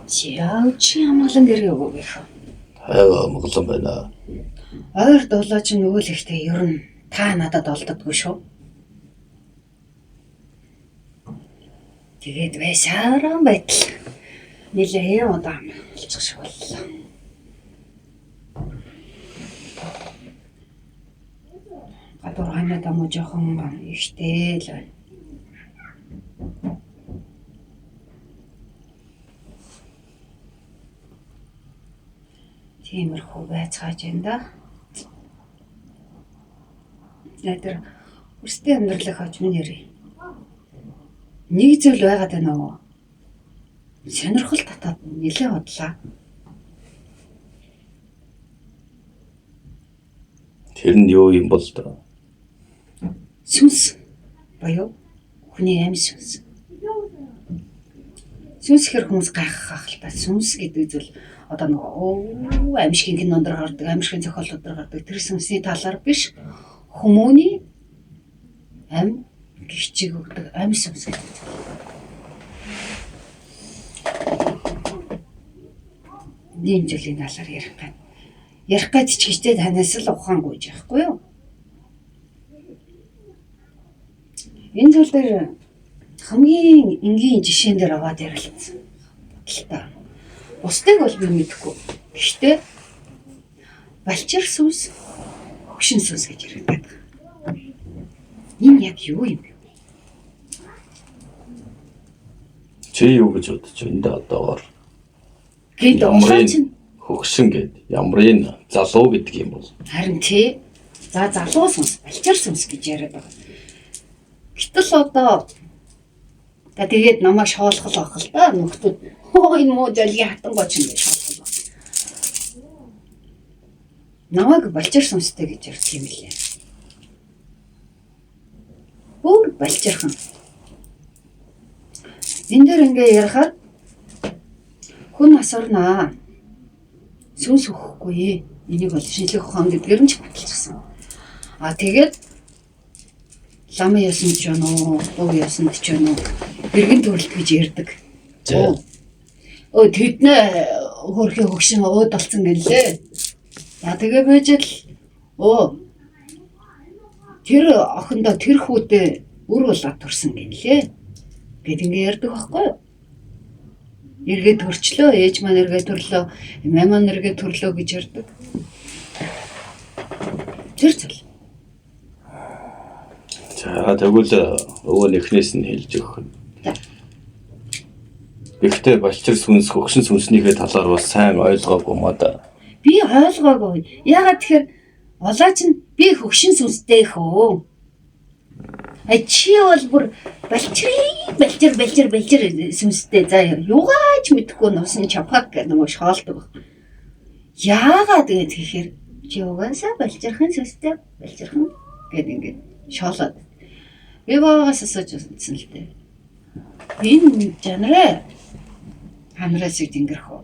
Яа чи амгалан гэрээ өгөөг их. Хайв амгалан байна. Ойр дулаа чи нөгөө л ихтэй ер нь та надад олддоггүй шүү. Тэгээд байсаараа байтал нэлээ удаан болчих шиг боллоо. Гадуур ханаа дамуу жоохон ихтэй л байна. Тиймэрхүү байцгааж байна да. За тэр өрсдийн амьдралын хожим нь ярив. Нэг зүйл байгаад байна уу? Сонирхол татаад нэлээ удлаа. Тэр нь юу юм бол доо? Сүнс буюу хүний амь сүнс. Сүнс хэр хүмүүс гайхах ах л та. Сүнс гэдэг зүйл одоо нөгөө амьшгийн кинонд гардаг, амьшгийн зохиолууд гардаг тэр сүнсний талаар биш. Хүмүүний ам гिचиг өгдөг ам сүнс гэдэг зүйл. Ийм зүйлийн талаар ярих гань. Ярих гэж ч гэжтэй танаас л ухаан гуйж байхгүй юу? Энэ зүйл дээр хамгийн энгийн жишээн дээр аваад ярилцсан. Бодолтой. Бусдыг бол би мэдэхгүй. Гэхдээ балчир сүнс, хөгшин сүнс гэж яригдаад байгаа. Энэ яг юу юм бэ? Чи юу гэж бодож байна да одоогоор? Гээд Ямрын чинь хөгшин гээд ямрын залуу гэдэг юм бол. Харин тий. За залуу сүнс, балчир сүнс гэж яриад байгаа. Гэтэл одоо за тэгээд намайг шоолхол авах л да нөхдүүд. Хөө энэ муу жолгийн хатангоо ч ингэж шоолхол баг. Намайг балчир сүнстэй гэж ярьдаг юм лээ. Өөр балчирхан. Энэ дээр ингээ ярихаар хүн нас орнаа. Сүнс өгөхгүй. Энийг бол шинжлэх ухаан гэдгээр нь ч баталчихсан. А тэгээд лам ясанд ч юм уу, буг ясанд ч юм уу эргэн төрөлт гэж ярьдаг. За. Өө тэднээ хөрхийн хөгшин өөд болсон гэлээ. За тэгээ байж л өө тэр охиндоо тэр хүүдээ үр болоод төрсөн гэнлээ. Гэт ингээ ярьдаг байхгүй юу? Эргээ төрчлөө, ээж маань эргээ төрлөө, эмээ маань эргээ төрлөө гэж ярьдаг. Тэр зүйл. За тэгвэл өвөө нэхнээс нь хэлж өгөх. За. Гэхдээ балчир сүнс хөгшин сүнснийхээ талаар бас сайн ойлгоогүй маа да. Би ойлгоогүй. Яагаад тэгэхээр улаач нь би хөгшин сүнстэй хөө. А чи бол бүр балчирын балчир балчир балчир сүнстэй. За юугаач мэдэхгүй нусан чавхак гэх нөгөө шоолдог. Яагаад гэж гэхээр чи угаасаа балчирхан сүнстэй балчирхан гэд ингээд шоолоод. Би баагаас асууж үзсэн л дээ. Энэ жанраа хамраас шиг тэнгэрх үү?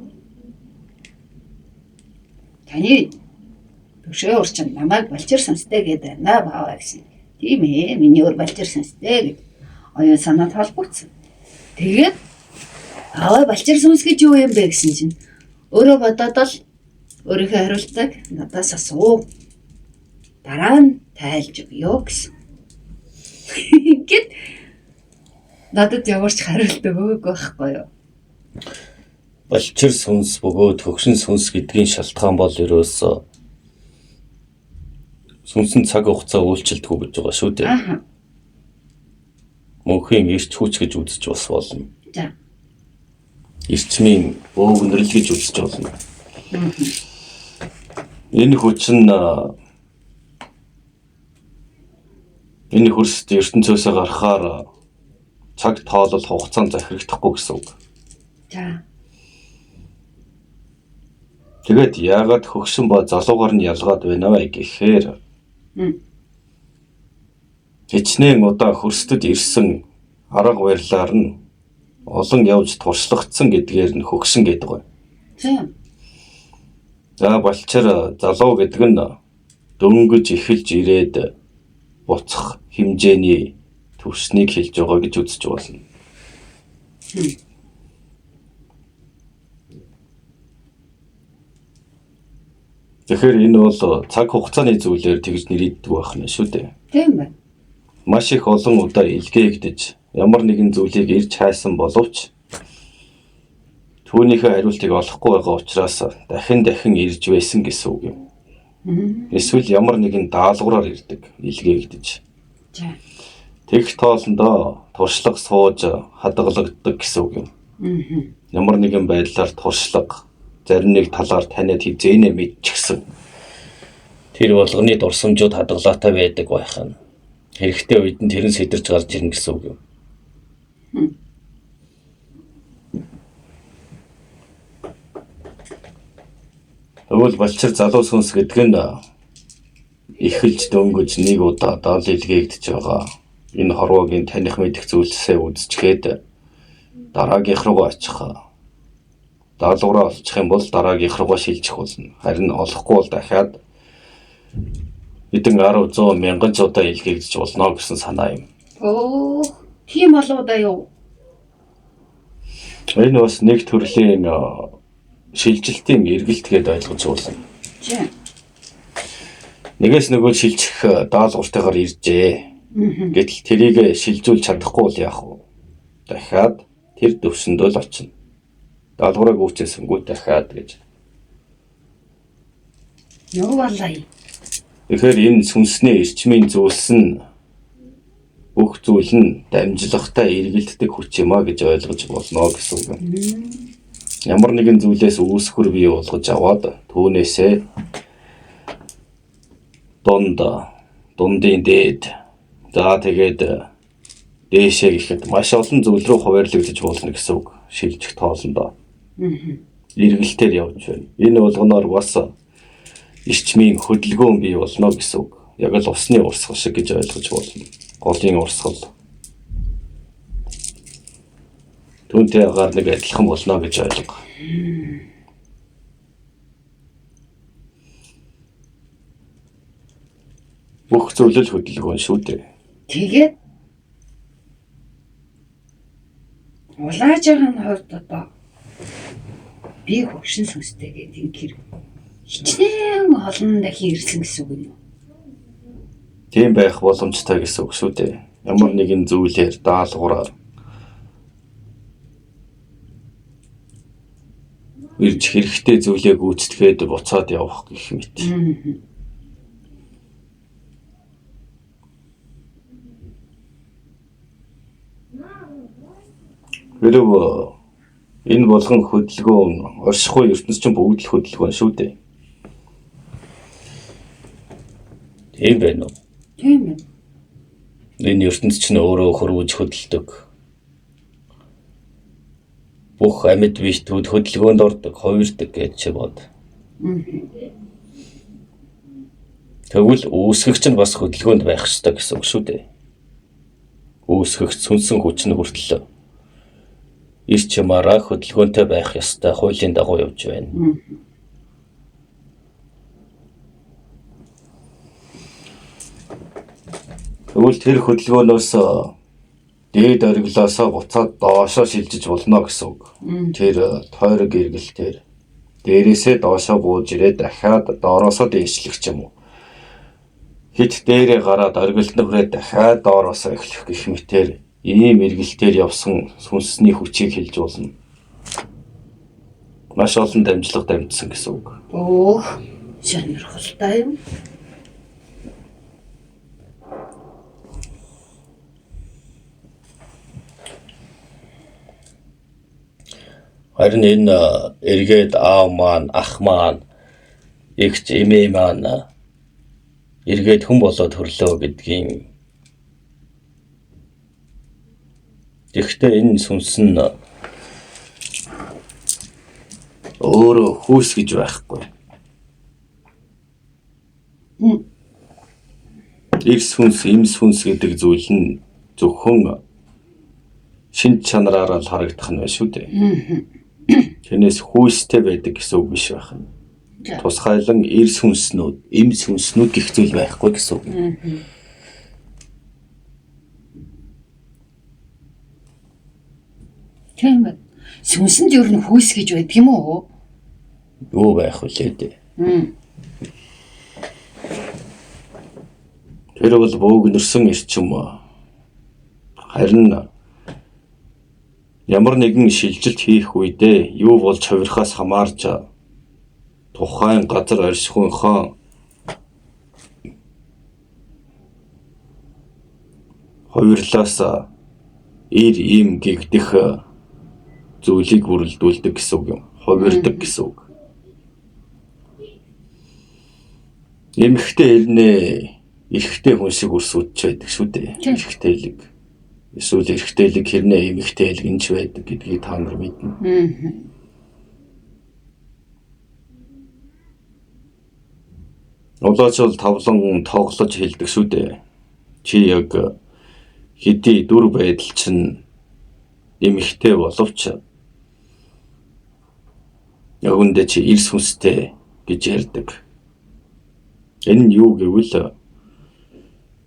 Таны төвшөө урчин намайг балчир сүнстэй гэдэг байна бааваа гэсэн. Тийм ээ, миний өөр балчир сүнстэй гэд оюун санаанд холбогдсон. Тэгээд аваа балчир сүнс гэж юу юм бэ гэсэн чинь өөрөө бодоод л өөрийнхөө хариултыг надаас асуу. Дараа нь тайлж өгье гэсэн. Ингээд надад ямар ч хариулт өгөөгүй байхгүй юу? Балчир сүнс бөгөөд хөгшин сүнс гэдгийн шалтгаан бол ерөөсөө сүнс нь цаг хугацаа үйлчилдэггүй гэж байгаа шүү дээ. Ааха. Мөнхийн эрч хүч гэж үзэж бас болно. За. Эрчмийн бөөгнөрл гэж үзэж болно. Энэ хүч нь энэ хөрст ертөнцөөсөө гарахаар цаг тоолол хугацаанд захирагдахгүй гэсэн үг. За. Тэгээд яагаад хөгшин ба залуугаар нь ялгаад байна вэ гэхээр хичнээн удаа хөрсдөд ирсэн арга барилаар нь олон явж туршлагдсан гэдгээр нь хөгшин гэдэг байна. За. За балчир залуу гэдэг нь дөнгөж эхэлж ирээд буцах хэмжээний төвшнийг хэлж байгаа гэж үзэж болно. Тэгэхээр энэ бол цаг хугацааны зүйлээр тэгж нэрийддэг байх нь шүү дээ. Тийм байна. Маш их олон удаа илгээгдэж ямар нэгэн зүйлийг ирж хайсан боловч түүнийхээ хариултыг олохгүй байгаа учраас дахин дахин ирж байсан гэсэн үг юм. Эсвэл ямар нэгэн даалгавраар ирдэг, илгээгдэж. За. Тэгэх тоолондоо туршлага сууж хадгалагддаг гэсэн үг юм. Ямар нэгэн байдлаар туршлага зарим нэг талаар таниад хизээнэ мэдчихсэн. Тэр болгоны дурсамжууд хадгалаатай байдаг байх нь. Хэрэгтэй үед нь тэр нь сэтэрч гарч ирнэ гэсэн үг юм. Тэгвэл балчир залуу сүнс гэдэг нь эхэлж дөнгөж нэг удаа дал илгээгдэж байгаа. Энэ хорвоогийн таних мэдэх зүйлсээ үзчихээд дараагийнх руугаа очих. Даалгавраа олчих юм бол дараагийнх руугаа шилжих болно. Харин олохгүй бол дахиад хэдэн 10 100 мянган ч удаа илгээгдэж болно гэсэн санаа юм. Өө, тийм болов да юу? Энэ бас нэг төрлийн шилжилтийн эргэлт гээд ойлгож болно. За. Нэгээс нөгөө шилжих даалгавартайгаар иржээ. Гэтэл тэрийг шилжүүлж чадахгүй бол яах вэ? Дахиад тэр төвшөндөө л очино. Даалгавраа гүйцээсэнгүй дахиад гэж. Юу болоо? Тэгэхээр энэ сүнсний эрчмийн зүйлс нь бүх зүйл нь дамжлагатай эргэлддэг хүч юм а гэж ойлгож болно гэсэн үг юм. Ямар нэгэн зүйлээс үүсгэр бий болгож аваад түүнээсээ дундын дээд за тэгээд дээшээ гэхэд маш олон зүйл рүү хуваарлагдаж болно гэсэн үг шилжих тоолондоо. Эргэлтээр явж байна. Энэ болгоноор бас эрчмийн хөдөлгөөн бий болно гэсэн үг. Яг л усны урсгал шиг гэж ойлгож болно. Голын урсгал. Түүнтэй агаар нэг адилхан болно гэж ойлго. Бүх зүйл л хөдөлгөөн шүү дээ. Тэгээд улааж байгаа нь хувьд одоо би хөгшин сүнстэй гэдэг инкер хичнээн олон дахин ирсэн гэсэн үг юм уу? Тийм байх боломжтой гэсэн үг шүү дээ. Ямар нэгэн зүйлээр даалгавраар ирж хэрэгтэй зүйлээ гүйцэтгээд буцаад явах гэх мэт. Хэрв энэ болгон хөдөлгөөн оршихгүй ертөнц чинь бүгд л хөдөлгөөн шүү дээ. Тийм байна уу? Тийм байна. Энэ ертөнц чинь өөрөө хөрвөж хөдөлдөг. Бүх амьд биетүүд хөдөлгөөнд ордог, хувирдаг гэж чи бод. Тэгвэл үүсгэгч нь бас хөдөлгөөнд байх ёстой гэсэн үг шүү дээ. Үүсгэгч сүнсэн хүч нь хүртэл эрч юмараа хөдөлгөөнтэй байх ёстой хуулийн дагуу явж байна. Тэгвэл тэр хөдөлгөөнөөс дээд ориглоосоо буцаад доошоо шилжиж болно гэсэн үг. Тэр тойрог эргэлтээр дээрээсээ доошоо бууж ирээд дахиад доороосоо дээшлэх ч юм уу. Хит дээрээ гараад оргилд нь хүрээд дахиад доороосоо эхлэх гэх мэтээр ийм эргэлтээр явсан сүнсний хүчийг хэлж болно. Маш олон дамжлага дамжсан гэсэн үг. Өөх, сонирхолтой юм. Харин энэ эргээд аав маань, ах маань, эгч эмээ маань эргээд хүн болоод хөрлөө гэдгийн. Тэгэхдээ энэ сүнс нь өөрөө хүүс гэж байхгүй. Эр сүнс, эм сүнс гэдэг зүйл нь зөвхөн шинж чанараараа л харагдах нь байна шүү дээ. Тэрнээс хүйстэй байдаг гэсэн үг биш байх нь. Тусгайлан эр сүнснүүд, эм сүнснүүд гэх зүйл байхгүй гэсэн үг. Тийм ээ. Сүнсэнд ер нь хүйс гэж байдаг юм уу? Юу байх вүлээ дээ. Тэр бол бөөгнөрсөн эрчим. Харин ямар нэгэн шилжилт хийх үедээ юу болж хувирахаас хамаарч тухайн газар оршихуйнхаа хувирлаас эр им гэгдэх зүйлийг бүрэлдүүлдэг гэсэн үг юм. Хувирдаг гэсэн үг. Эмэгтэй хэрнээ эрэгтэй хүн шиг өрсөлдөж байдаг шүү дээ. Эрэгтэйлэг. Эсвэл эрэгтэйлэг хэрнээ эмэгтэйлэг энэ ч байдаг гэдгийг та нар мэднэ. Улаач бол тавлан тоглож хэлдэг шүү дээ. Чи яг хэдий дүр байдал чинь эмэгтэй боловч яг үндэ чи эрс хүнстэй гэж ярьдаг. Энэ нь юу гэвэл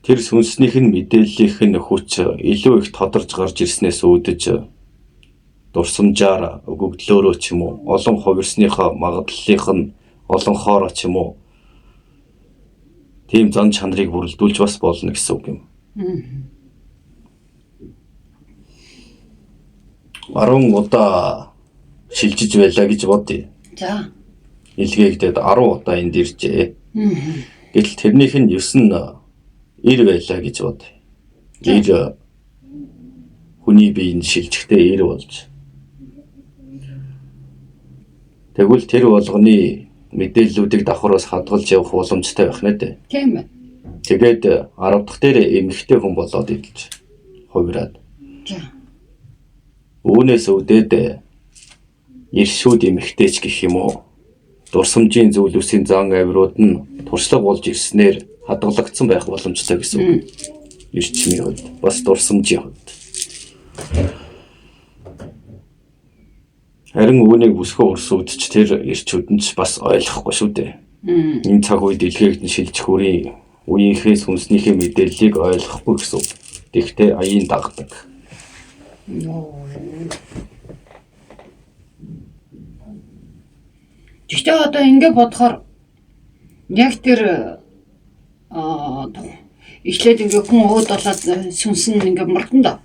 тэр сүнснийх нь мэдээллийнх нь хүч илүү их тодорч гарч ирснээс үүдэж дурсамжаар өгөгдлөөрөө ч юм уу олон хувирсныхаа магадлалынх нь олонхоороо ч юм уу тийм зан чанарыг бүрэлдүүлж бас болно гэсэн үг юм. 10 удаа шилжиж байлаа гэж бодъё. За. Илгээгдээд 10 удаа энд иржээ. Гэтэл тэрнийх нь 9 нь 90 байлаа гэж бодъё. 90 хүний биеинд шилжихдээ 90 болж. Тэгвэл тэр болгоны мэдээллүүдийг давхараас хадгалж явах боломжтой байх нэ дээ. Тийм ээ. Тэгээд 10 дахь дээр эмэгтэй хүн болоод идэлж хувираад. За. Үүнээс үүдээд иршүүд эмэгтэйч гэх юм уу? Дурсамжийн зүйлүүсийн зан авирууд нь туршлага болж ирснээр хадгалагдсан байх боломжтой гэсэн үг. Эрчмийн хувьд, бас дурсамжийн хувьд. Харин үүнийг бүсгүй өрсүүдч тэр эрчүүд нь ч бас ойлгохгүй шүү дээ. Энэ цаг үед илгээгдэн шилжих үрийн үеийнхээ сүнснийхээ мэдээллийг ойлгохгүй гэсэн үг. Тэгэхдээ аяын дагдаг. Гэхдээ одоо ингэ бодохоор яг тэр эхлээд ингээ хүн ууд болоод сүнс нь ингээ мурдан доо.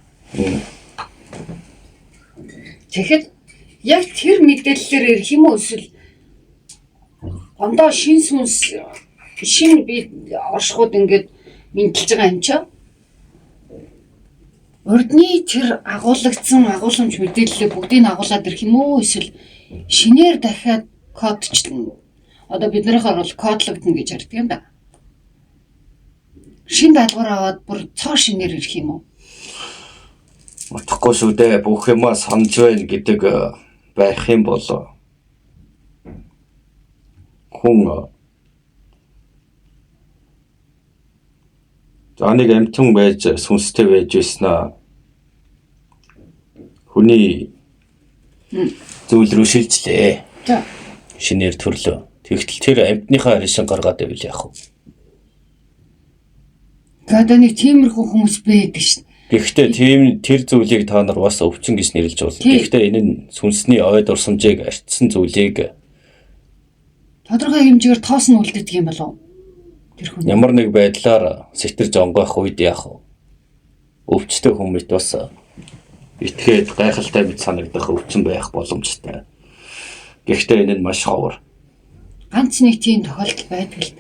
Тэгэхэд яг тэр мэдээллээр ирэх юм уу эсвэл гондоо шин сүнс шин би оршихуд ингээд мэдлж байгаа юм чи урдны тэр агуулгдсан агууламж мэдээллээ бүгдийг агуулад ирэх юм уу эсвэл шинээр дахиад кодчлон одоо биднийхээр бол кодлогдно гэж ярьдаг юм да. Шин даалгавар аваад бүр цоо шинээр ирэх юм уу? Утгагүй шүү дээ. Бүх юмаа санаж байна гэдэг байх юм бол хүн за нэг амьтан байж сүнстэй байж байснаа хүний зүйл рүү шилжлээ. За. Шинээр төрлөө. Тэгтэл тэр амьтныхаа аришин гаргаад байвал яах вэ? Одоо нэг тиймэрхүү хүмүүс байдаг шин. Гэхдээ тийм тэр зүйлийг та нар бас өвчин гэж нэрлэж болно. Гэхдээ энэ нь сүнсний ой дурсамжийг арчсан зүйлийг тодорхой хэмжээгээр тоос нь үлддэг юм болов уу? Тэр хүн ямар нэг байдлаар сэтэрж онгойх үед яах вэ? Өвчтөй хүн мэт бас итгээд гайхалтай мэт санагдах өвчин байх боломжтой. Гэхдээ энэ нь маш ховор. Ганц нэг тийм тохиолдол байдаг л.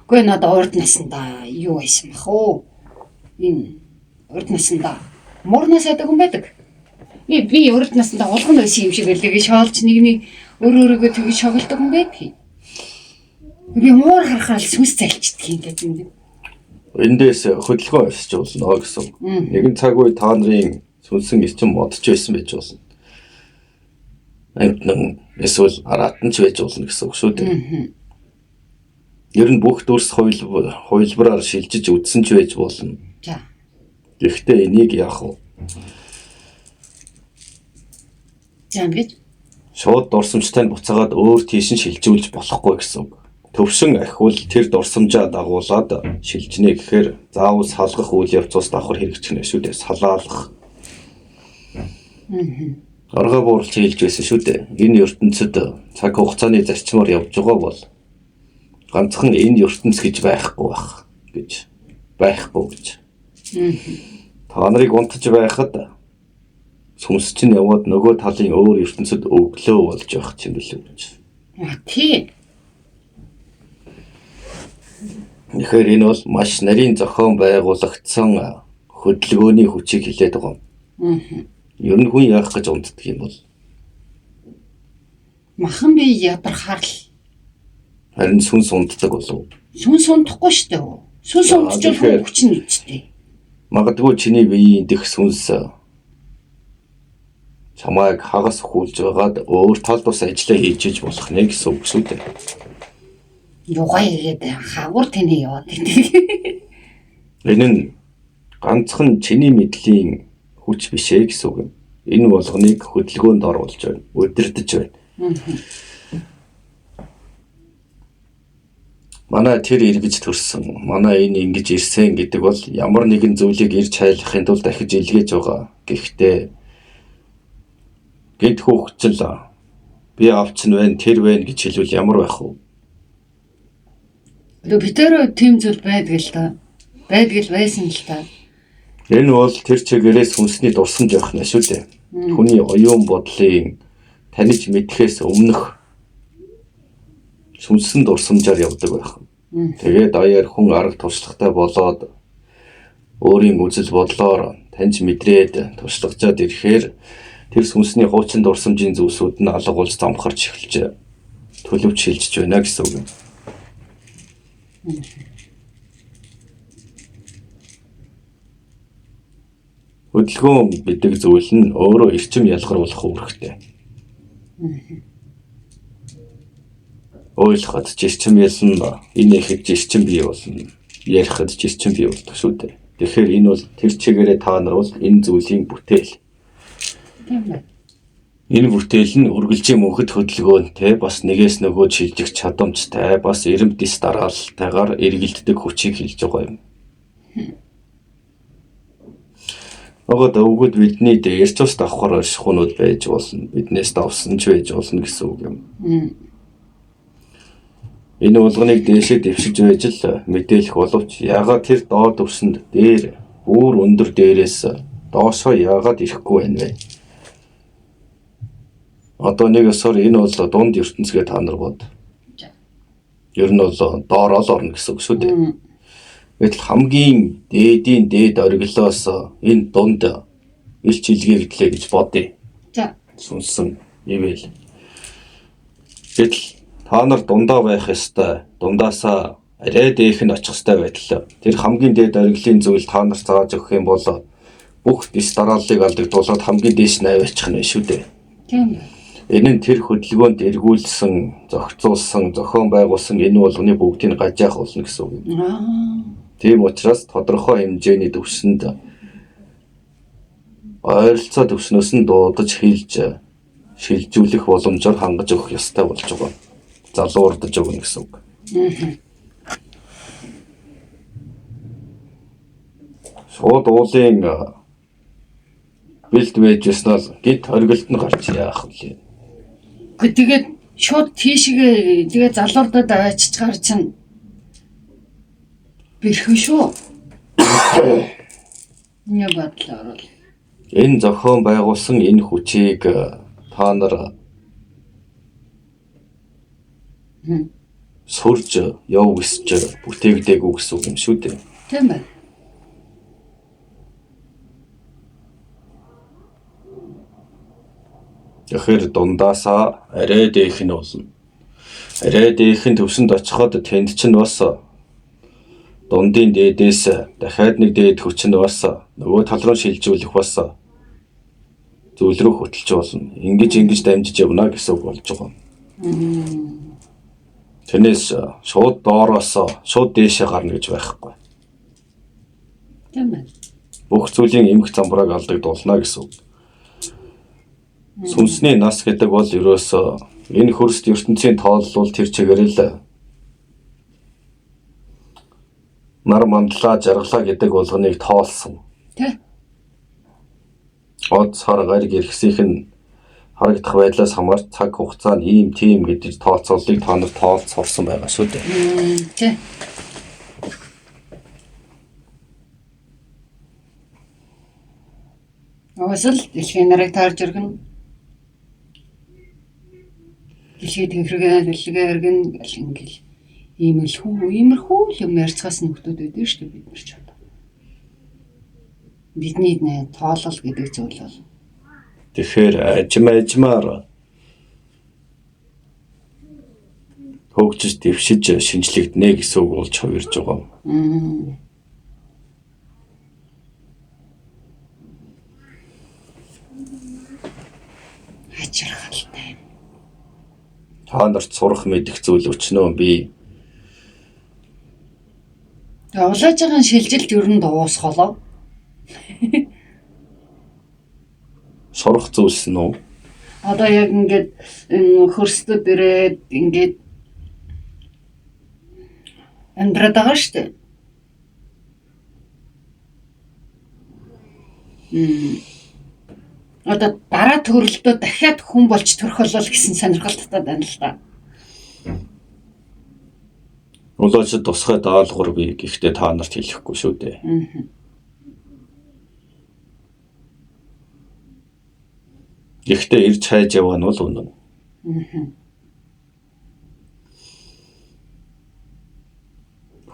Үгүй надад урд насандаа юу байсан бах уу? Энэ урд насандаа муурнаас айдаг хүн байдаг. Би урд насандаа улган байсан юм шиг байлаа гэж шоолж нэг нэг өөр өөрөөгөө тэгж шоглодог хүн байдаг. Би муур харахаар л сүнс залчдаг юм гэдэг юм. Эндээс хөдөлгөөн өсч болно гэсэн. Нэгэн цаг үе та нарын сүнсэн эрчим модч байсан байж болно. Амьтан эсвэл араатан ч байж болно гэсэн үг шүү дээ. Ер нь бүх дүрс хувилбараар шилжиж үдсэн ч байж болно. За. Гэхдээ энийг яах вэ? За ингэж шууд дурсамжтай нь буцаагаад өөр тийш нь шилжүүлж болохгүй гэсэн үг. Төвшин ахиул тэр дурсамжаа дагуулад шилжинэ гэхээр заавал салгах үйл явцаас давхар хэрэгжинэ шүү дээ. Салаалах. Оргоо буурлж хэлж байсан шүү дээ. Энэ ертөнцид цаг хугацааны зарчмаар явж байгаа бол ганцхан энэ ертөнц гэж байхгүй байх гэж. Байхгүй гэж. Та нарыг унтаж байхад сүнс чинь яваад нөгөө талын өөр ертөнцид өглөө болж явах юм билүү гэж. А тий. Тэгэхээр энэ бол маш нарийн зохион байгуулагдсан хөдөлгөөний хүчийг хилээд байгаа юм. Ер нь хүн яах гэж унтдаг юм бол? Махан бие ядархаар л. Харин сүнс унтдаг болов? Сүнс унтахгүй шүү дээ. Сүнс унтчихвал хүн хүчин үсттэй. Магадгүй чиний биеийн дэх сүнс чамайг хагас хүүлж байгаад өөр талд бас ажиллаа хийж иж болох нэ гэсэн үг шүү дээ. Югай хийгээд хавар тэнэ яваад гэдэг. Энэ нь ганцхан чиний мэдлийн хүч биш ээ гэсэн үг юм. Энэ болгоныг хөдөлгөөнд оруулж байна, удирдах байна. Манай тэр эргэж төрсөн, манай энэ ингэж ирсэн гэдэг бол ямар нэгэн зүйлийг ирж хайлахын тулд дахиж илгээж байгаа. Гэхдээ гэнт хөөгчл би авч нь байна, тэр байна гэж хэлвэл ямар байх вэ? Би тэр тийм зүйл байдаг л та. Байдаг л байсан л та. Энэ бол тэр чигээрээ сүнсний дурсамж явах нь шүү дээ. Хүний оюун бодлын таних мэдхээс өмнөх сүнсэн дурсамжаар явдаг байх. Тэгээд даяар хүн арга туршлагатай болоод өөрийн үзэл бодлоор таньж мэдрээд туршлагажаад ирэхээр тэр сүнсний хуучин дурсамжийн зүйлсүүд нь алга болж замхарч эхэлж төлөвч шилжиж байна гэсэн үг юм. Хөдөлгөөн гэдэг зүйл нь өөрөө эрчим ялгаруулах үүрэгтэй. Ойлгоход ч эрчим ялна, инээхэд ч эрчим бий болно, ярихад ч эрчим бий болдог шүү дээ. Тэгэхээр энэ бол тэр чигээрээ та нар бол энэ зүйлийн бүтээл. Энэ бүтээл нь үргэлжийн мөнхөд хөдөлгөөнтэй, бас нэгээс нөгөө шилжих чадамжтай, бас эрэмб дэс дараалалтайгаар эргэлддэг хүчийг хэлж байгаа юм. Нөгөөд өвгөд бидний дээрч ус давхар оршихуунууд байж болно. Биднээс давсан ч байж болно гэсэн үг юм. Энэ болгоныг дээшээ дэвшиж байж л мэдээлэх боловч яагаад тэр доод төвшөнд дээр бүр өндөр дээрээс доошоо яагаад ирэхгүй байна вэ? Одоо нэг ёсоор энэ бол дунд ертөнцгээ та нар бод. Ер нь бол доороо л орно гэсэн үг шүү дээ. Гэтэл хамгийн дээдийн дээд ориглоос энэ дунд илч илгээгдлээ гэж бодъё. За. Сүнсэн ивэл. Гэтэл та нар дундаа байх ёстой. Дундаасаа арай дээх нь очих ёстой байдал. Тэр хамгийн дээд ориглын зүйл та нар зааж өгөх юм бол бүх дэс дарааллыг алдагдуулаад хамгийн дээш нь аваачих нь шүү дээ. Тийм. Энэ нь тэр хөдөлгөөнд эргүүлсэн, зохицуулсан, зохион байгуулсан энэ болгоны бүгдийг гажаах болно гэсэн үг юм. Тийм учраас тодорхой хэмжээний төвшөнд ойролцоо төвшнөөс нь дуудаж хэлж шилжүүлэх боломжоор хангаж өгөх ёстой болж байгаа. Залуурдаж өгнө гэсэн үг. Шууд уулын бэлд байж яснаас гинт хоригдолт нь гарч яах вэ? Тэгээд шууд тийшгээ тэгээ залуурдад аваачичгаар чинь бэрхэн шүү. Миний бодлоор бол энэ зохион байгуулсан энэ хүчийг та нар сурж яв гэсч бүтээгдээгүй гэсэн үг юм шүү дээ. Тийм байна. Тэгэхээр дундаасаа арай дээх нь болно. Арай дээх нь төвшөнд очиход тэнд чинь бас дундын дээдээс дахиад нэг дээд хүч нь бас нөгөө тал руу шилжүүлэх бас зүйл рүү хөтөлж болно. Ингэж дамжиж явна гэсэн үг болж байгаа. Тэрнээс шууд доороос шууд дээшээ гарна гэж байхгүй. Тийм байна. Бүх зүйлийн эмх замбрааг алдагдуулна гэсэн үг. Сүнсний нас гэдэг бол ерөөсөө энэ хөрст ертөнцийн тооллол тэр чигээрэл нар мандлаа жаргалаа гэдэг болгоныг тоолсон. Тэ. Од сар гариг эргэсийнх нь харагдах байдлаас хамаарч цаг хугацаа нь ийм тийм гэдэг тооцооллыг та нар тоолц сурсан байгаа шүү дээ. Тэ. Угсаал дэлхийн нарыг таарж өргөнө. Дэлхий тэнхргээ дэлгээ өргөн гэл ингээл ийм л хүү иймэрхүү л юм ярьцгаас нөхдүүд байдаг шүү дээ бид нар ч одоо. Бидний нэ тоолол гэдэг зүйл бол Тэгэхээр ажим ажмаар хөгжиж дэвшиж шинжлэгдэнэ гэсэн үг болж хувирж байгаа. Хачирхалтай юм. Та нарт сурах мэдэх зүйл өчнөө би Тэгээ улааж байгаа шилжилт ер нь дуусголоо. сурах зүйлс нь үү? Одоо яг ингээд энэ хөрсдөд ирээд ингээд амьдраад байгаа шүү дээ. Одоо дараа төрөлдөө дахиад хүн болж төрөх болол гэсэн сонирхол татаад байна л да. Улаачид тусгай даалгавар бий гэхдээ та нарт хэлэхгүй шүү дээ. Гэхдээ ирж хайж яваа нь бол үнэн.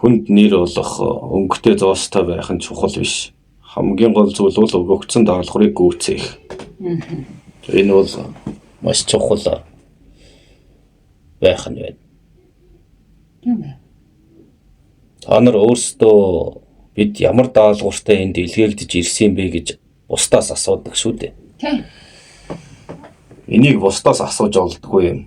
Хүнд нэр болох өнгөтэй зоостой байх нь чухал биш. Хамгийн гол зүйл бол өгөгдсөн даалгаврыг гүйцээх. Энэ бол маш чухал байх нь байна. Тийм ээ. Та нар өөрсдөө бид ямар даалгавартай энд илгээгдэж ирсэн юм бэ гэж бусдаас асуудаг шүү дээ. Тийм. Энийг бусдаас асууж олдгүй юм.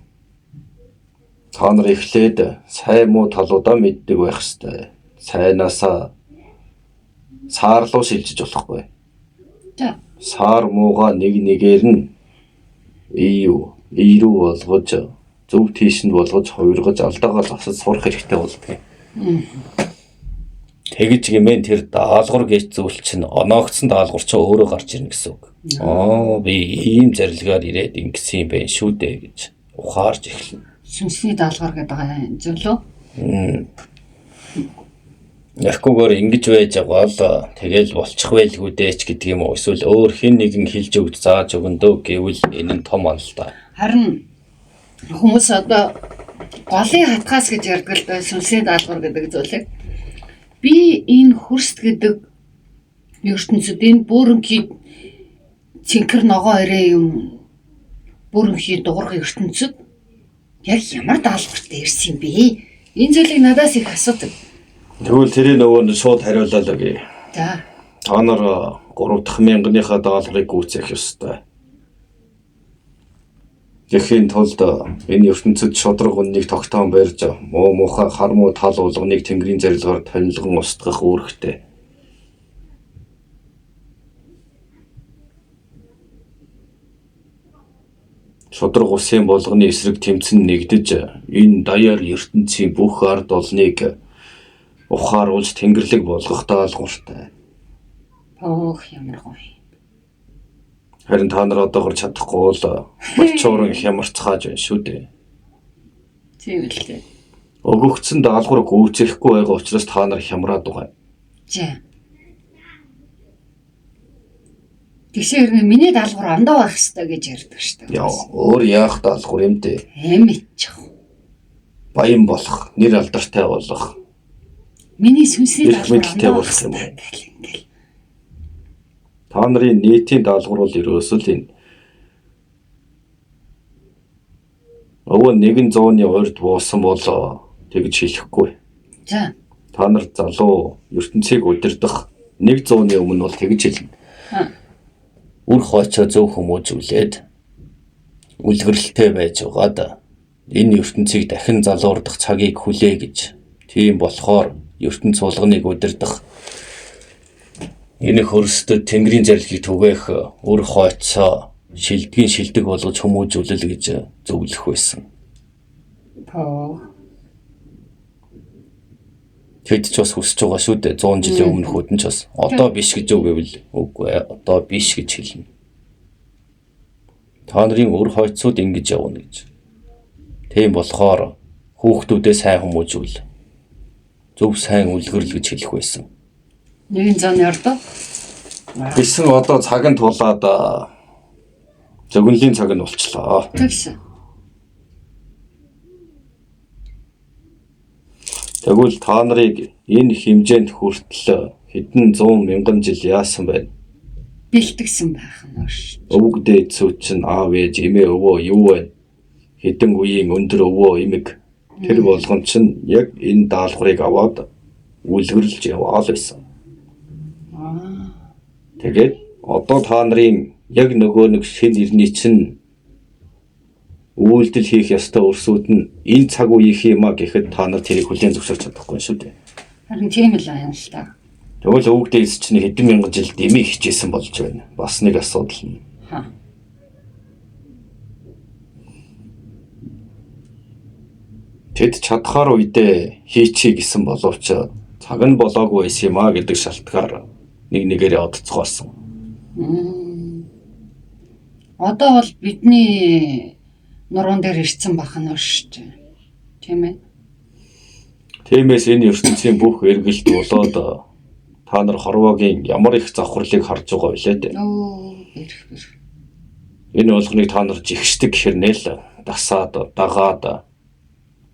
Та нар эхлээд сайн муу талуудаа мэддэг байх ёстой. Сайнаасаа саар руу шилжиж болохгүй. За. Саар муугаа нэг нэгээр нь ий рүү болгож зөв тийш нь болгож хувиргаж алдаагаа засаж сурах хэрэгтэй болдог. Тэгж гэмээн тэр даалгавар гэж зүйл чинь оноогдсон даалгавар чинь өөрөө гарч ирнэ гэсэн үг. Аа би ийм зарилгаар ирээд ингэсэн юм байна шүү дээ гэж ухаарч эхэлнэ. Сүнсний даалгавар гэдэг байгаа зөвлөө. Ярихгүйгээр ингэж байж байгаа л тэгэл болчих байлгүй дээ ч гэдэг юм уу эсвэл өөр хэн нэгэн хэлж өгд зааж өгөн дөө гэвэл энэ нь том онол та. Харин хүмүүс одоо голын хатгаас гэж ярьдаг л да сүнсний даалгавар гэдэг зүйлийг би энэ хөрст гэдэг ертөнцид энэ бүрэнхий цэнхэр ногоо ирээ юм бүрэнхий дуурга ертөнцид яг ямар даалгавартай ирсэн юм бэ? Энэ зүйлийг надаас их асуудаг. Тэгвэл тэрийг нөгөө нь шууд хариулаа л өгье. За. Та нар 3 дахь мянгийнхаа даалгаврыг гүйцээх ёстой. Тэгэхийн тулд энэ ертөнцид шударга үннийг тогтоон барьж муу мухай хар муу тал болгоныг тэнгэрийн зарилгаар тонилгон устгах үүрэгтэй. Шударга усын болгоны эсрэг тэмцэн нэгдэж энэ даяар ертөнцийн бүх ард олныг ухааруулж тэнгэрлэг болгох даалгавартай. Өөх ямар гоё. Харин та нар одоогор чадахгүй бол болчууран хямарцгааж байна шүү дээ. Тийм л дээ. Өгөгдсөн даалгавар гүйцэхгүй байгаа учраас та нар хямраад байгаа юм. За. Тэгсээр миний даалгавар ондоо байх ёстой гэж ярьдаг шүү дээ. Яа, өөр яах даалгавар юм дээ. Эмич. Баян болох, нэр алдартай болох. Миний сүнсний Эрх даалгавар мэдэлтэй ондоо байх болох юм ёстой уу? гэл ингээл. Та нарын нийтийн даалгавар бол ерөөсөө л энэ. Өвөө нэгэн зууны урд буусан бол тэгж хэлэхгүй. За. Та нар залуу ертөнцийг удирдах нэг зууны өмнө бол тэгж хэлнэ. Үр хойцоо зөв хүмүүжүүлээд үлгэрэлтэй байж байгаад энэ ертөнцийг дахин залуурдах цагийг хүлээ гэж. Тийм болохоор ертөнц болгоныг удирдах энэ хөрсдөд тэнгэрийн зарилгийг түгээх үр хойцоо шилдгийн шилдэг болгож хүмүүжүүлэл гэж зөвлөх байсан. Поо. Тэд ч бас хүсэж байгаа шүү дээ. 100 жилийн өмнөх үдэн ч бас одоо биш гэж үг гэвэл үгүй ээ, одоо биш гэж хэлнэ. Та нарын өр хойцууд ингэж явна гэж. Тийм болохоор хүүхдүүдээ сайн хүмүүжүүл. Зөв сайн үлгэрэл гэж хэлэх байсан. Нэгэн зууны ордоо. Гэсэн одоо цаг нь тулаад зөгнөлийн цаг нь болчлоо. Тэгсэн. Тэгвэл та нарыг энэ хэмжээнд хүртэл хэдэн зуун мянган жил яасан байна? Бэлтгэсэн байх нь ш. Өвөг дээд сүйт чинь аав ээж эмээ өвөө юу вэ? Хэдэн үеийн өндөр өвөө эмэг тэр болгон чинь яг энэ даалгаврыг аваад үлгэрлж яваал байсан. Тэгээд одоо та нарын яг нөгөө нэг шин ирний чинь үйлдэл хийх ёстой өрсүүд нь энэ цаг үеийнх юм а гэхэд та нар тэрийг хүлээн зөвшөөрч чадахгүй шүү дээ. Харин тийм л юм л та. Тэгвэл өвөг дээдс чинь хэдэн мянган жил дэмий хичээсэн болж байна. Бас нэг асуудал нь. Ха. Тэд чадхаар үедээ хийчихье гэсэн боловч цаг нь болоогүй байсан юм а гэдэг шалтгаар нэг нэгээрээ одцгоолсон. Одоо бол бидний нуруунд дээр ирсэн байх нь шүү дээ. Тийм ээ. Тиймээс энэ ертөнцийн бүх эргэлт болоод та нар хорвоогийн ямар их завхарлыг харж байгаа билээ дээ. Өө бэрх бэрх. Энэ болгоныг та нар жигшдэг хэрнээ л дасаад дагаад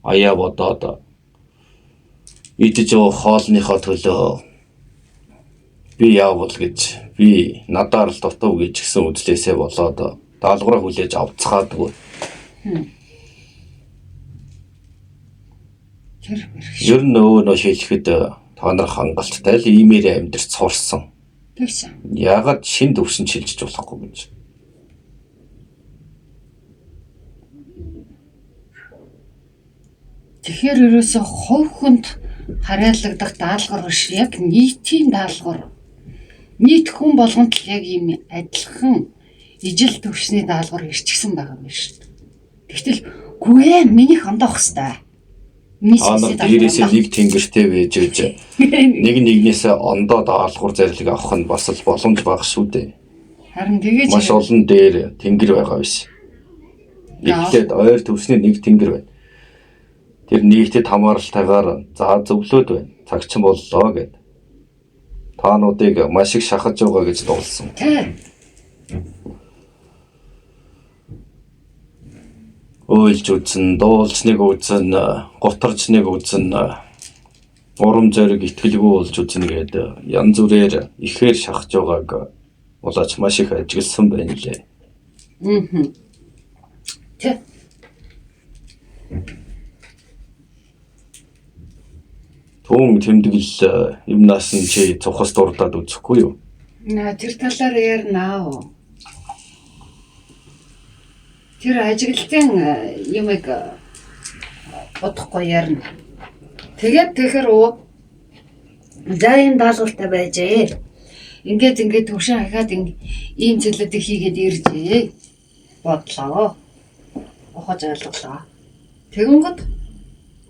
аяа бодоод идэж явах хоолныхоо төлөө би яавал гэж би надаар л дутуу гэж гисэн үзлээсээ болоод даалгавраа хүлээж авцгаадгүй. Тэр бэрх. Ер нь өө нөө шилэхэд та нар хангалттай л иймээрээ амьдарч сурсан. Тэгсэн. Яагаад шин төвшин шилжиж болохгүй гэж. Тэгэхээр ерөөсө хувь хүнд харьяалагдах даалгавар биш яг нийтийн даалгавар. Нийт хүн болгонд л яг ийм адилхан ижил төвшний даалгавар ирчихсэн байгаа юм шүү дээ. Тэгтэл үгүй ээ минийх ондоох хэвээр. Миний Та нар сүнсний даалгавар дээрээсээ ондоох. нэг тэнгэртэй байж байж нэг нэгнээсээ ондоо даалгавар зарлиг авах нь бас л боломж бага шүү дээ. Харин тэгэж Маш олон дээр тэнгэр байгаа биш. Эхлээд ойр төвсний нэг тэнгэр байна. Тэр нийтэд хамааралтайгаар за зөвлөөд байна. Цагчин боллоо гэд. Таануудыг маш их шахаж байгаа гэж дуулсан. Тэ. Уйлж үзэн, дуулж нэг үзэн, гутарч нэг үзэн, урам зориг итгэлгүй болж үзнэ гэд янз бүрээр ихээр шахаж байгааг улаач маш их ажигласан байна лээ. Аа. Тэ. Түүн тэмдэглэл юмнаас нь чи цухас дурдаад үзэхгүй юу? Наа тэр талаар ярина аа. Тэр ажиглалтын юмыг бодохгүй ярина. Тэгээд тэгэхээр уу за ийм даалгавартай байжээ. Ингээд ингээд төвшин хахаад ийм зүйлүүдийг хийгээд иржээ. Бодлоо. Ухаж ойлголоо. Тэгэнгүүт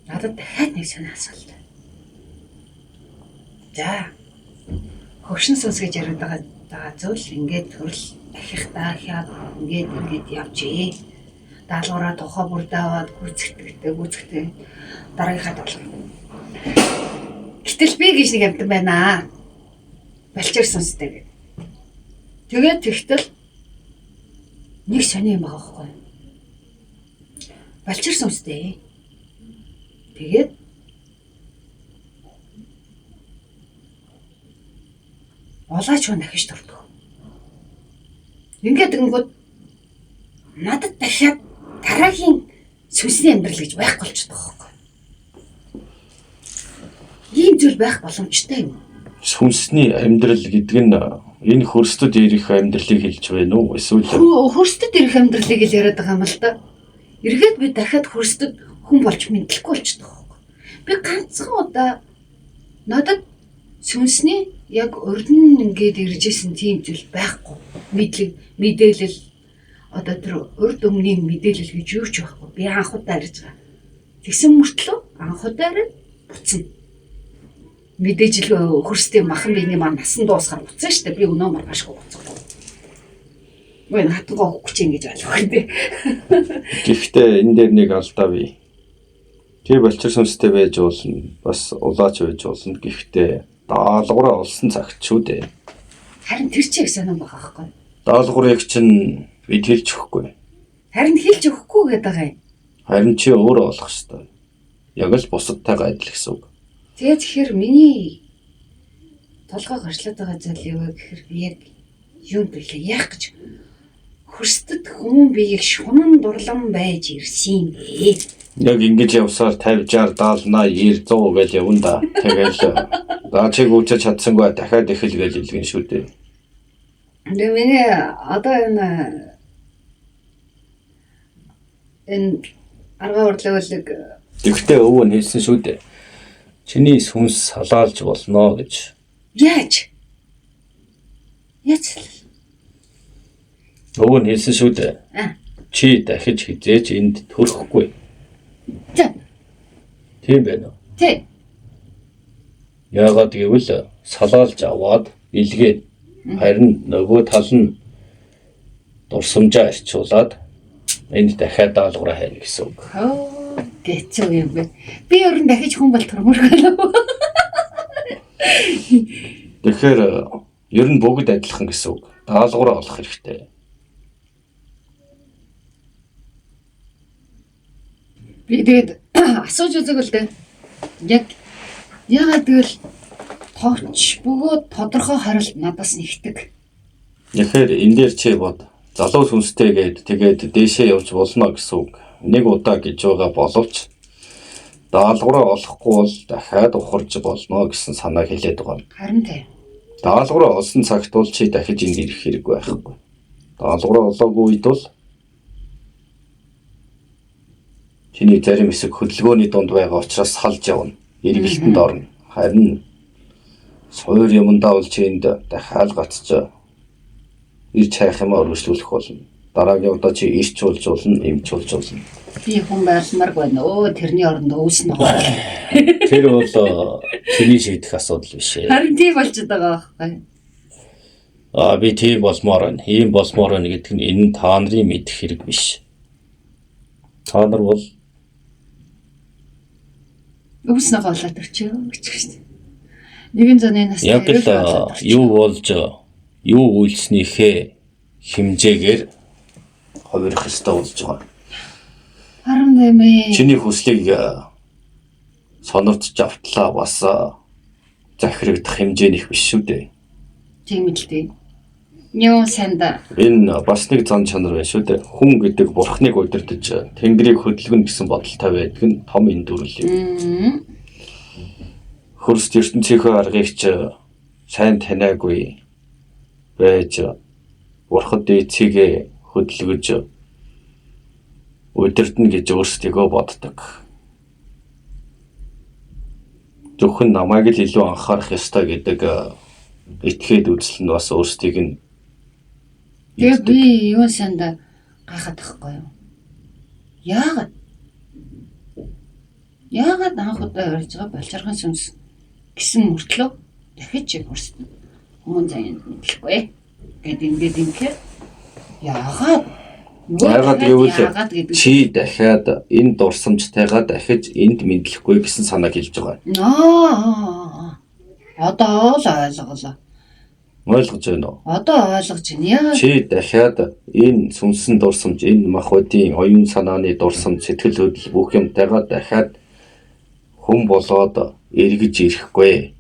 надад дахиад нэг сонир асуулт. За хөгшин сүнс гэж яриад байгаа зүйл ингээд төрөл дахих дахиад ингээд ингээд явжээ. Даалгавраа тухай бүрдээ аваад гүйцэтгэдэг гүйцэтгэдэг дараагийнхаа даалгавар. Гэтэл би гэж нэг амтан байна. Балчир сүнстэй гэдэг. Тэгээд тэгтэл нэг сони юм байгаа байхгүй. Балчир сүнстэй. Тэгээд улаач хүн дахиж төрдөг. Ингээд тэгэнгүүт надад дахиад дараагийн сүнсний амьдрал гэж байхгүй болчихдог байхгүй. Ийм зүйл байх боломжтой юм. Сүнсний амьдрал гэдэг нь энэ хөрсдөд ирэх амьдралыг хэлж байна уу? Эсвэл Хөрсдөд ирэх амьдралыг л яриад байгаа юм л да. Эргээд би дахиад хөрсдөд хүн болж мэдлэхгүй болчихдог байхгүй. Би ганцхан удаа надад сүнсний яг урд нь ингээд ирж исэн тийм зүйл байхгүй. Мэдлэг, мэдээлэл одоо тэр урд өмнгийн мэдээлэл гэж юу ч байхгүй. Би анх удаа ирж байгаа. Тэгсэн мөртлөө анх удаа ирээд буцна. Мэдээж л хөрсдийн махан биений маань насан дуусгаар буцсан шүү дээ. Би өнөө маргаашгүй буцахгүй. Үгүй хатгаа өгөхгүй чинь гэж ойлгох юм дээ. Гэхдээ энэ дээр нэг алдаа бий. Чи балчир сүнстэй байж болно. Бас улаач байж болно. Гэхдээ даалгавраа олсон цагт шүү дээ. Харин тэр чинь их сонирн байгаа байхгүй. Даалгаврыг чинь бид хэлж өгөхгүй. Харин хэлж өгөхгүй гэдэг байгаа юм. Харин чи өөрөө олох ёстой. Яг л бусадтайгаа адил гэсэн үг. Тэгээд тэгэхээр миний толгой гарчлаад байгаа зүйл юу вэ гэхээр би яг юунд бэлээ яах гэж хөрсдөд хүмүүн биеийг шунан дурлан байж ирсэн юм бэ? Яг ингэж явсаар 50 60 70 80 90 100 гэж явна да. Тэгэл за чи гүйцэж чадсангүй дахиад эхэл гэж хэлгэн шүү дээ. Тэгээ миний одоо энэ арга урлаг Тэгвэл өвөө нь хэлсэн шүү дээ. Чиний сүнс салаалж болно гэж. Яаж? Яаж салал? Өвөө нь хэлсэн шүү дээ. Аа. Чи дахиж хизээж энд төрөхгүй. За. Тийм байна уу? Тий. Яагаад гэвэл салаалж аваад илгээд харин нөгөө тал нь дурсамжаа арчуулаад энд дахиад даалгавраа хайна гэсэн үг. Хөө гэцүү юм бэ. Би ер нь дахиж хүн бол төрмөргүй л. Тэгэхээр ер нь бүгд адилхан гэсэн үг. Даалгавраа олох хэрэгтэй. Би тэгээд асууж үзег л дээ. Яг яагаад гэвэл товч бөгөөд тодорхой хариулт надаас нэгдэг. Тэгэхээр энэ дээр чи бод. Залуу сүнстэй гээд тэгээд дээшээ явж болно гэсэн үг. Нэг удаа гэж байгаа боловч даалгавраа олохгүй бол дахиад ухарж болно гэсэн санааг хэлээд байгаа юм. Харин тий. Даалгавраа олсон цагт бол чи дахиж энд ирэх хэрэг байхгүй. Даалгавраа олоогүй үед бол чиний зарим хэсэг хөдөлгөөний дунд байгаа учраас салж явна. Эргэлтэнд орно. Харин суур юмдаа бол чи энд дахиад гацж ирж хайх юмаа өргөжлүүлэх болно. Дараагийн удаа чи ирч болж болно, эмч болж болно. Би хүн байлмаарг байна. Өө тэрний оронд өвс ногоо. Тэр бол чиний шийдэх асуудал биш ээ. Харин тийм болчиход байгаа байхгүй. Аа би тийм болмоор байна. Ийм болмоор байна гэдэг нь энэ нь та нарын мэдэх хэрэг биш. Та нар бол Өвс ногоо болоод төрчөө гэж шүү дээ. Нэгэн зуны настай яг л юу болж юу үйлснийхээ хэмжээгээр хувирах ёстой болж байгаа. Харин тийм ээ. Чиний хүслийг сонордож автлаа бас захирагдах хэмжээнийх биш шүү дээ. Тийм л дээ. Юу санда Энэ бас нэг зан чанар байна шүү дээ. Хүн гэдэг бурхныг удирдах, тэнгэрийг хөдөлгөнө гэсэн бодолтой байдаг нь том эндүрэл юм. Хөрст ертөнцийнхөө аргыг ч сайн таниагүй байж бурхад эцэгээ хөдөлгөж удирдна гэж өөрсдийгөө боддог. Зөвхөн намайг л илүү анхаарах ёстой гэдэг этгээд үзэл нь бас өөрсдийг нь Тэгээ би юун санда гайхаад байхгүй юу? Яагаад? Яагаад анх удаа ярьж байгаа балчархан сүнс гэсэн мөртлөө дахиж хөрсөн. Хүмүүн заяанд мэдлэхгүй гэд ингээд инхээр яагаад? Яагаад гэвэл чи дахиад энэ дурсамжтайгаа дахиж энд мэдлэхгүй гэсэн санааг хэлж байгаа. Аа. Одоо л ойлголоо. Ойлгож байна уу? Одоо ойлгож байна. Яагаад чи дахиад энэ сүнсэн дурсамж, энэ махбодын оюун санааны дурсамж, сэтгэл хөдлөл бүх юмтайгаа дахиад хүн болоод эргэж ирэхгүй.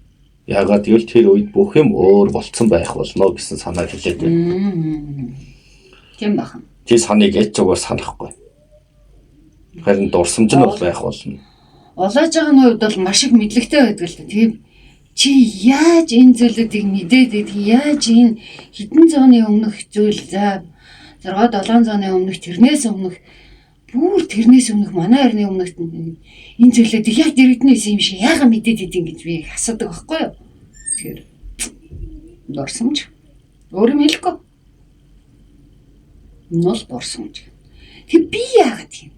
Яагаад гэвэл тэр үед бүх юм өөр болцсон байх болно гэсэн санааг хэлээд байна. Тийм бахан. Чи саныг яж угаар санахгүй. Харин дурсамж нь бол байх болно. Улааж байгаа нь хувьд бол маш их мэдлэгтэй байдаг л та. Тийм чи яаж энэ зүйлүүдийг мэдээд байдаг? Яаж энэ хэдэн зууны өмнөх зүйл за 6 7 зууны өмнөх тэрнээс өмнөх бүр тэрнээс өмнөх манай эртний өмнөх энэ зүйлүүдийг яг дэрэгдэнэ юм шиг яагаад мэдээд идэв гэж би асуудаг байхгүй юу? Тэгэхээр дурсамж өөр юм хэлэхгүй. Нул дурсамж. Тэг би яагаад тийм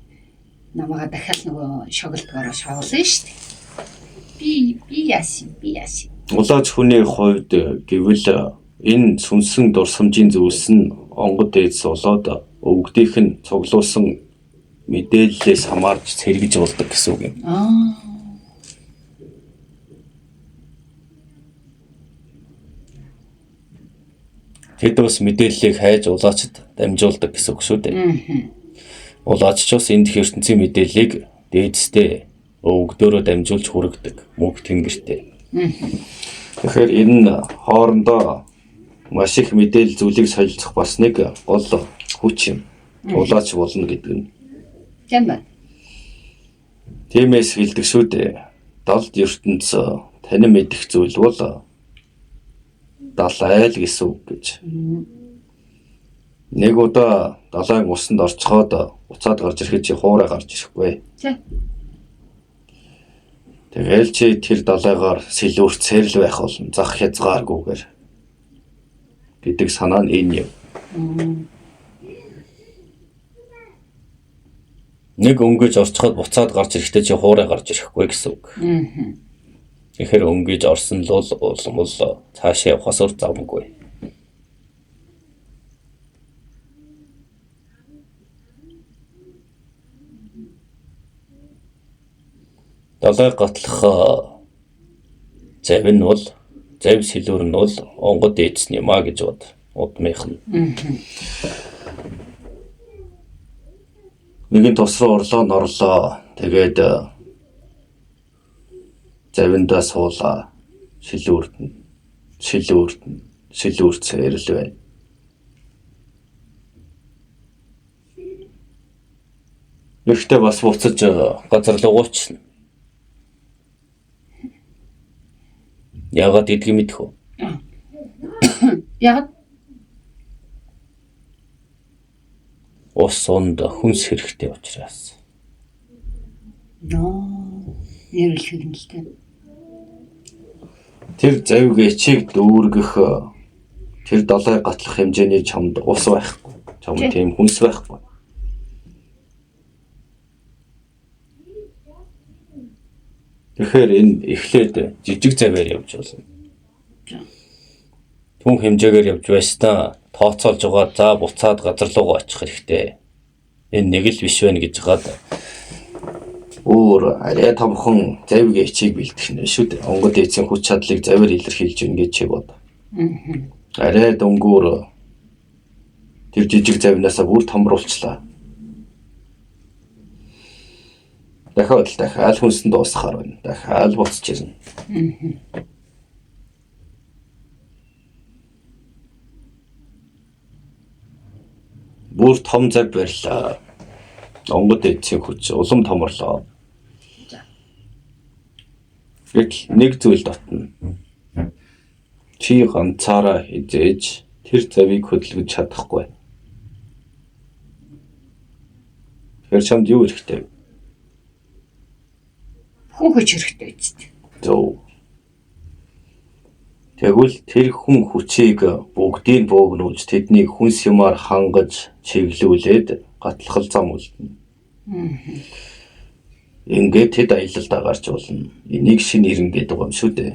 намайга дахиад нөгөө шоглодгоороо шоглоно шүү дээ. Би яасан би яасан. Улаач хүний хувьд гэвэл энэ сүнсэн дурсамжийн зүйлс нь онгод дээдс болоод өвгдийнх нь цуглуулсан мэдээллээс хамаарч сэргэж болдог гэсэн үг юм. Аа. Тэд бас мэдээллийг хайж улаачд дамжуулдаг гэсэн үг шүү дээ. Улаач ч бас энд дэх ертөнцийн мэдээллийг дээдсдээ өвгдөөрөө дамжуулж хүргэдэг мөнх тэнгэртэй. Тэгэхээр энэ нь хоорондоо маш их мэдээлэл зүйлийг солилцох бас нэг гол хүч юм. Улаач болно гэдэг нь. Тийм байна. Тиймээс хэлдэг шүү дээ. Далд ертөнц танин мэдэх зүйл бол дал айл гэсэн үг гэж. Нэг удаа далайн усанд орцоход буцаад гарч ирэхэд чи хуурай гарч ирэхгүй. Тий. Тэгэл чи тэр далайгаар сэлүүрцээр л байх болно. Зах хязгааргүйгээр гэдэг санаа нь энэ юм. Нэг өнгөж орцоход буцаад гарч ирэхдээ чи хуурай гарч ирэхгүй гэсэн үг. Тэгэхээр өнгөж орсон л бол улам л цаашаа явахаас өөр замгүй. Далай гатлах завь нь бол завь сэлүүр нь бол онгод ээдсэн юм а гэж бод. Удмынх нь. Нэгэн тус руу орлоо норлоо. Тэгээд завиндаа суулаа. Шилүүрдэн. Шилүүрдэн. Шилүүрцээр л байна. Гэхдээ бас буцаж газар руу уучна. Яагаад гэдгийг мэдэх үү? Яагаад? Ус унд хүнс хэрэгтэй учраас. Ноо. Нэрлэх юм л дээ. Тэр завиг ичиг дүүргэх тэр далай гатлах хэмжээний чамд ус байхгүй. Чамд тийм хүнс байхгүй. Тэгэхээр энэ эхлээд жижиг заваар явж болно. Түн хэмжээгээр явж байснаа тооцоолж байгаа за буцаад газар руугаа очих хэрэгтэй. Энэ нэг л биш байна гэж гад өөр арай томхон завиг ичиг бэлтгэх нь шүү дээ. Онгод эцсийн хүч чадлыг заваар илэрхийлж гин гэж чи бод. Арай дөнгөөр тэр жижиг завнаасаа бүр томруулчлаа. Дахиад л дахиад хүнсэн дуусгахаар байна. Дахиад буцаж ирнэ. Бүр том зав барьлаа. Онгод эцсийн хүч улам томорлоо. Гэтэл нэг зүйл дотно. Чи ганцаараа хизээж тэр завийг хөдөлгөж чадахгүй. Тэгэхээр чамд юу хэрэгтэй вэ? Хүн хүч хэрэгтэй үст. Зөв. Тэгвэл тэр хүн хүчийг бүгдийг бөөгнүүлж тэднийг хүнс юмар хангаж чиглүүлээд гатлахал зам үлдэнэ. Ингээд тэд аялалдаа гарч болно. Энийг шинэ ирэн гэдэг юм шүү дээ.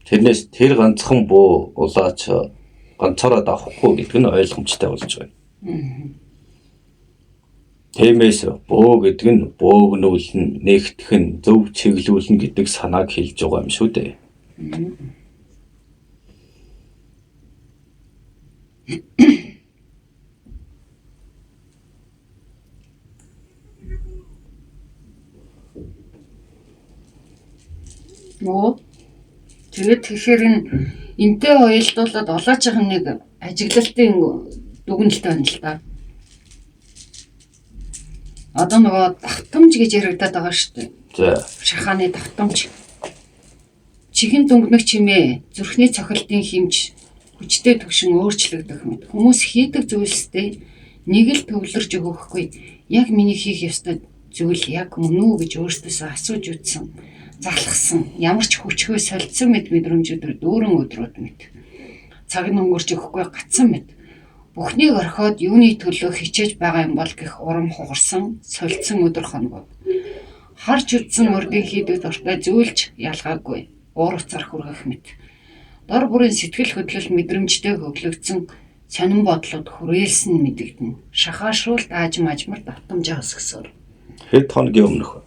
Тэрнээс тэр ганцхан буу улаач ганцаараа давхгүй гэдэг нь ойлгомжтой болж байна. Тиймээс бөө гэдэг нь бөөгнүүлнэ, нэгтгэх нь, зөв чиглүүлнэ гэдэг санааг хэлж байгаа юм шүү дээ. Нөө. Тэгээд тэгэхээр энэ энтэй уялдуулаад улаачийн нэг ажиглалтын дүгнэлт байна л да. Одоо нөгөө давтамж гэж яригадаад байгаа шүү дээ. За. Шахааны давтамж. Чихэн дүнгнэх чимээ, зүрхний цохилтын хэмж, хүчтэй төвшин өөрчлөгдөх мэт. Хүмүүс хийдэг зүйлсдээ нэг л төвлөрж өгөхгүй. Яг миний хийх ёстой зүйл яг мөн үү гэж өөрсдөөсөө асууж үзсэн. Залхсан, ямар ч хүчгүй солилцсон мэт мэдрэмжүүдээр дүүрэн өдрүүд мэт. Цаг нь өнгөрч өгөхгүй гацсан мэт. Бүхнийг орхиод юуны төлөө хичээж байгаа юм бол гэх урам хугарсан, солилцсон өдөр хоногуд. Харж үзсэн мөрдийн хийдэг дуртай зүйлж ялгаагүй, уур уцаар хүргэх мэт. Дор бүрийн сэтгэл хөдлөл мэдрэмжтэй хөглөгдсөн сонин бодлууд хүрээлсэн мэдэгдэнэ. Шахаашруулт аажим ажмар давтамжаа өсгсөөр. Хэд хоногийн өмнөх вэ?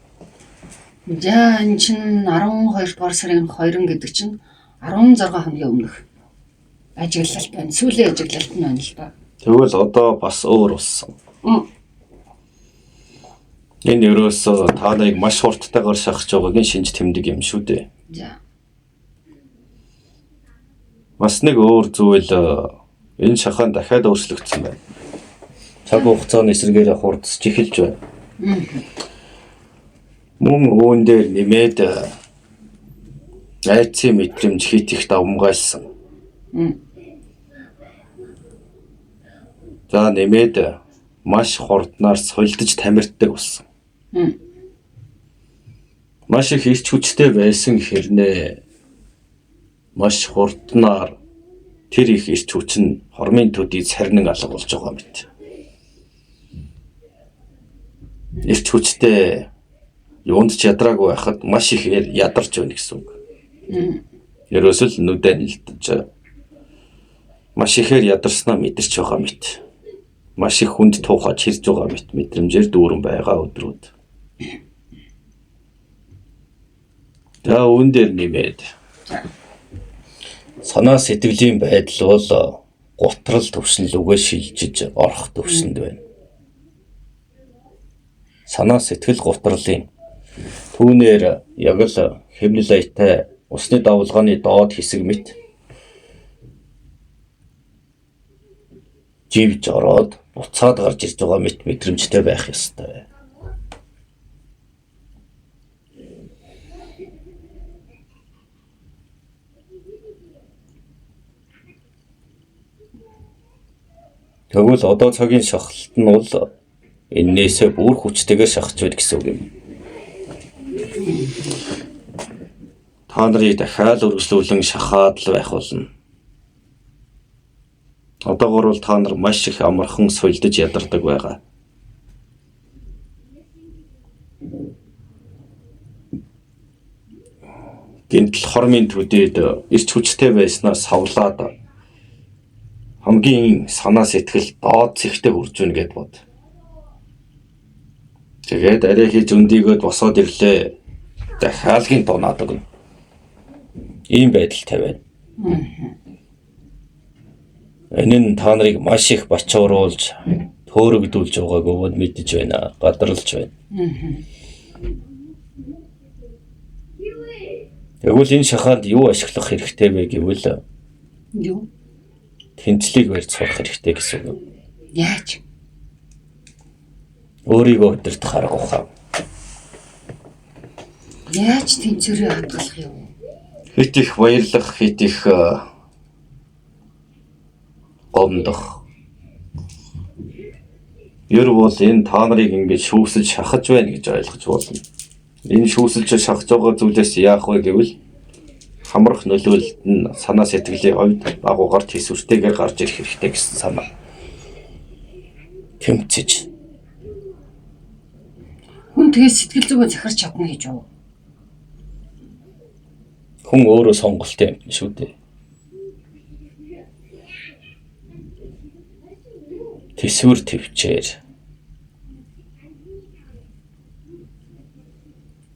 За энэ чинь 12 дугаар сарын 2 гэдэг чинь 16 хоногийн өмнөх. Ажиглалт байна. Сүүлийн ажиглалт нь байна л да. Тэгвэл одоо бас өөр болсон. Энэ ерөөсөө та нарыг маш хурдтайгаар шахаж байгаагийн шинж тэмдэг юм шүү дээ. За. Бас нэг өөр зүйл энэ шахаан дахиад өөрчлөгдсөн байна. Цаг хугацааны эсрэгээр хурдсаж эхэлж байна. Мөн үүн дээр нэмээд айдсын мэдрэмж хит их давамгайлсан. За нэмээд маш хурднаар сулдаж тамиртдаг болсон. Маш их эрч хүчтэй байсан хэрнээ маш хурднаар тэр их эрч хүч нь хормын төдий царнан алга болж байгаа мэт. Эрч хүчтэй юунд ч ядраагүй байхад маш их ядарч байна гэсэн үг. Ерөөсөл нүдэ нэлтэж маш ихээр ядарснаа мэдэрч байгаа мэт. Маш их хүнд туухаж хэрж байгаа мэт мэдрэмжээр дүүрэн байгаа өдрүүд. За үүн дээр нэмээд санаа сэтгэлийн байдал бол гутрал төвшин лүгээ шилжиж орох төвшөнд байна. Санаа сэтгэл гутралын түүнээр яг л хэмнэл аятай усны давлгааны доод хэсэг мэт живж ороод буцаад гарч ирж байгаа мэт мэдрэмжтэй байх ёстой. Тэгвэл одоо цагийн шахалт нь бол эннээсээ бүр хүчтэйгээр шахаж байд гэсэн үг юм. Та нарыг дахиад үргэлжлүүлэн шахаад л байх болно. Одоогор бол та нар маш их амархан сулдаж ядардаг байгаа. Гэнтэл хормын төдийд эрч хүчтэй байснаа савлаад хамгийн санаа сэтгэл доод цэгтээ хүрч гэнэ гэд бод. Тэгээд арай хийж өндийгөөд босоод ирлээ. Дахиад гинт унаад өгнө. Ийм байдалтай байна. Энэ нь та нарыг маш их бачууруулж, төөрөгдүүлж байгааг өвөд мэдэж байна, гадралж байна. Тэгвэл энэ шахаанд юу ашиглах хэрэгтэй вэ гэвэл Юу? Тэнцлийг барьж сурах хэрэгтэй гэсэн үг. Яаж? Өөрийгөө удирдах арга ухаан. Яаж тэнцвэрээ хадгалах юм? Хит их баярлах, хит их гомдох. Ер бол энэ та нарыг ингэж шүүсэлж шахаж байна гэж ойлгож болно. Энэ шүүсэлж шахаж байгаа зүйлээс яах вэ гэвэл хамрах нөлөөлөлт нь санаа сэтгэлийн хувьд багуугаар төсвөртэйгээр гарч ирэх хэрэгтэй гэсэн санаа. Тэмцэж. Хүн тэгээ сэтгэл зүгөө захирч чадна гэж юу? Хүн өөрөө сонголтын юм шүү дээ. Төсвөр төвчээр.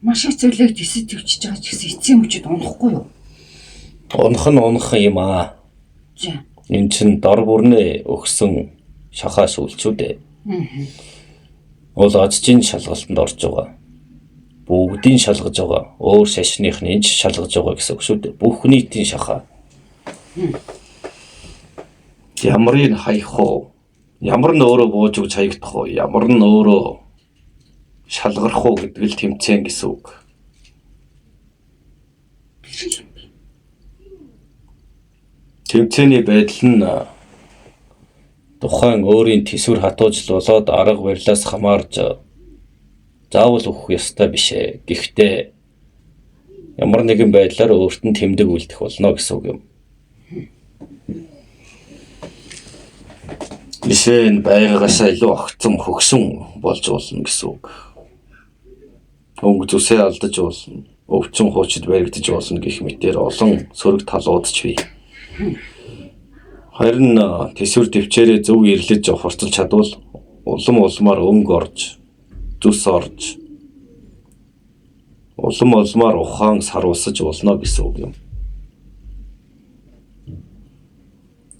Маш их зүйлийг төсөв төвчж байгаа ч гэсэн эцсийн мөчөд унахгүй юу? Унах нь унах юм аа. За. Энэ чинь дор бүрнээ өгсөн шахаа шүүлчүү дээ. Уул ажжийн шалгалтанд орж байгаа. Бүгдийн шалгаж байгаа. Өөр шашныхны ч шалгаж байгаа гэсэн үг шүү дээ. Бүх нийтийн шахаа. Ямрыг хаях уу? Ямар нь өөрөө бууж өгч хаягдах уу? Ямар нь өөрөө шалгарах уу гэдэг л тэмцээн гэсэн үг. Тэмцээний байдал нь тухайн өөрийн төсвөр хатуужл болоод арга барилаас хамаарч заавал өгөх ёстой биш ээ. Гэхдээ ямар нэгэн байдлаар өөрт нь тэмдэг үлдэх болно гэсэн үг юм. Жишээ нь байгаагаасаа илүү огцом хөгсөн болж болно гэсэн үг. Өнгө зүсээ алдаж болно, өвчин хуучид баригдаж болно гэх мэтээр олон сөрөг талууд ч бий. Харин төсвөр төвчээрээ зөв ирлэж хурцлж чадвал улам улмаар өнгө орж, зүс орж, улам улмаар ухаан сарвасаж болно гэсэн үг юм.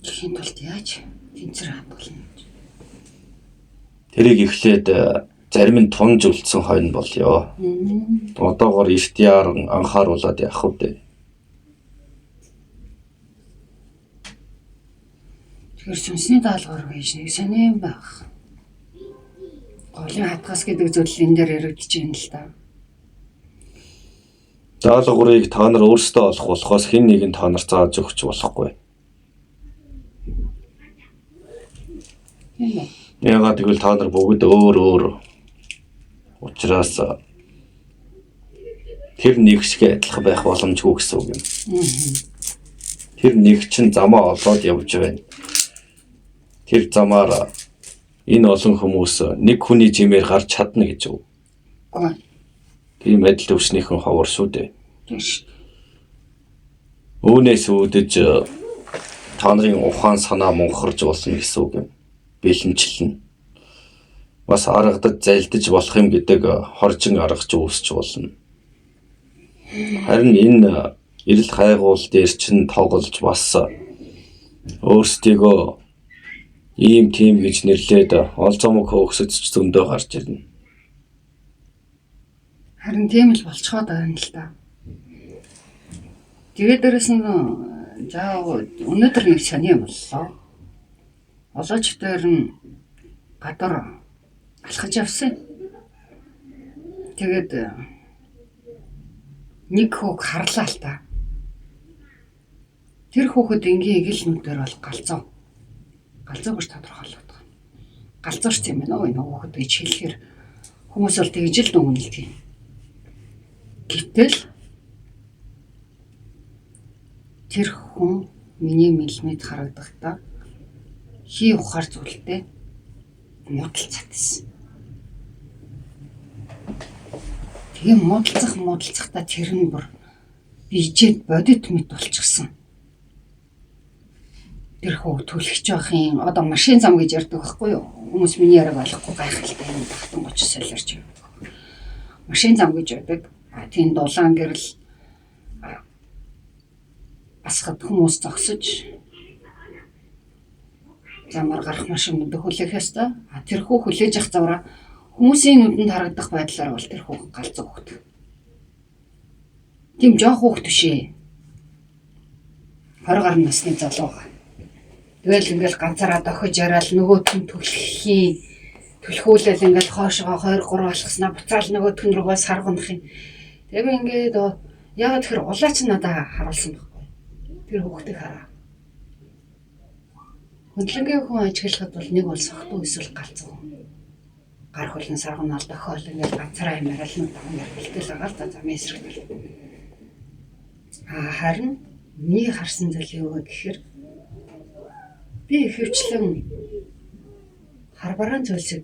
Тэгэхийн тулд яаж тэнцвэр хадгална? Тэрийг эхлээд зарим нь тунж үлдсэн хойно болёо. Одоогоор эрт яаран анхааруулаад яах вэ? Тэгэхээр сүнсний даалгавар гэж нэг сони юм байх. Голын хатгас гэдэг зүйл энэ дээр яригдж байна л да. Даалгаврыг та нар өөрсдөө олох болохоос хэн нэгэн та нарт зааж өгч болохгүй. Тийм үү? Яагаад гэвэл та нар бүгд өөр өөр учраас тэр нэг шиг адилхан байх боломжгүй гэсэн үг юм. Тэр нэг чинь замаа олоод явж байна. Тэр замаар энэ олон хүмүүс нэг хүний жимээр гарч чадна гэж үү? Үгүй. Тийм адил төвшнийхэн ховор шүү дээ. Тийм шүү. Үүнээс үүдэж та нарын ухаан санаа мунхарж болно гэсэн үг юм. Бэлэнчлэн. Бас аргадаж залдиж болох юм гэдэг хоржин аргач үүсч болно. Харин энэ эрэл хайгуул дээр чинь тоглож бас өөрсдийгөө ийм тийм гэж нэрлээд олзоомог хөөгсөж зөндөө гарч ирнэ. Харин тийм л болцоход байна л да. Тэгээд дээрэс нь за өнөөдөр нэг сони юм боллоо. Олооч дээр нь гадар алхаж явсан. Тэгээд нэг хүүг харлаа л та. Тэр хүүхэд энгийн эгэл нүдээр бол галзуу. Галзуу гэж тодорхойлогдох. Галзуурч юм байна уу энэ хүүхэд гэж хэлэхээр хүмүүс бол тэгж л дүгнэлдэг. Гэтэл тэр хүн миний мэлмэд харагдахдаа хий ухаар зүйлтэй муудалцаад байсан. Тэгээ муудалцахдаа тэр нь бүр бижээд бодит мэт болчихсон. Тэр хүүг түлхэж байх юм. Одоо машин зам гэж ярьдаг байхгүй юу? Хүмүүс миний яриаг ойлгохгүй гайхалтай юм татан гоч солиорч явдаг. Машин зам гэж байдаг. А тийм дулаан гэрэл асхад хүмүүс зогсож замаар гарах машин мөндө хүлээх ёстой. А тэр хүү хүлээж авах завраа хүмүүсийн нүдэнд харагдах байдлаар бол тэр хүүхэн галзуу хүүхэд. Тийм жоох хүүхэд биш ээ. 20 гаруй насны залуу байгаа. Тэгэл ингээл ганцаараа дохиж яриад нөгөөт нь түлхэхийн түлхүүлэл ингээл хоошгоо 2 3 алхаснаа буцаал нөгөөт нь рүүгээ саргунах юм. Тэгээ би ингээд яагаад тэгэхээр улаач надаа харуулсан байхгүй. Тэр хүүхдийг хараа. Хөндлөнгийн хүн ажиглахад бол нэг бол согтуу эсвэл галзуу. Гар хөлн саргунаал дохиол ингээл ганцаараа юм яриад л даван яргэлтэл байгаа л да замын эсрэг тал. А харин миний харсан зүйл юу вэ гэхээр би ихэвчлэн харбарaan зүйлсийг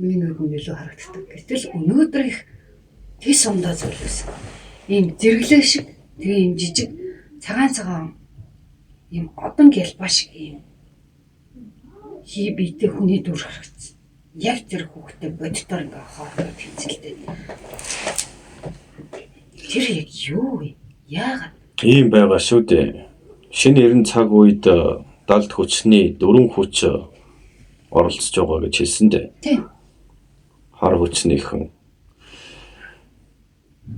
миний нүдэнд илүү харагддаг. Гэтэл өнөөдөр их тэс ундаа зүйл байсан. Ийм зэрэглээ шиг тэгээ ийм жижиг цагаан цагаан ийм одон гялбаа шиг ийм хий биетэй хүний дүр харагдсан. Яг тэр хүүхдээ боддоор ингээ хоорондоо тэнцэлдээд. Тэр яг юу вэ? Яагаад? Ийм байгаа шүү дээ. Шинэ 90 цаг үед далд хүчний 4 хүч оролцож байгаа гэж хэлсэн дээ. Тийм. Хар хүчнийхэн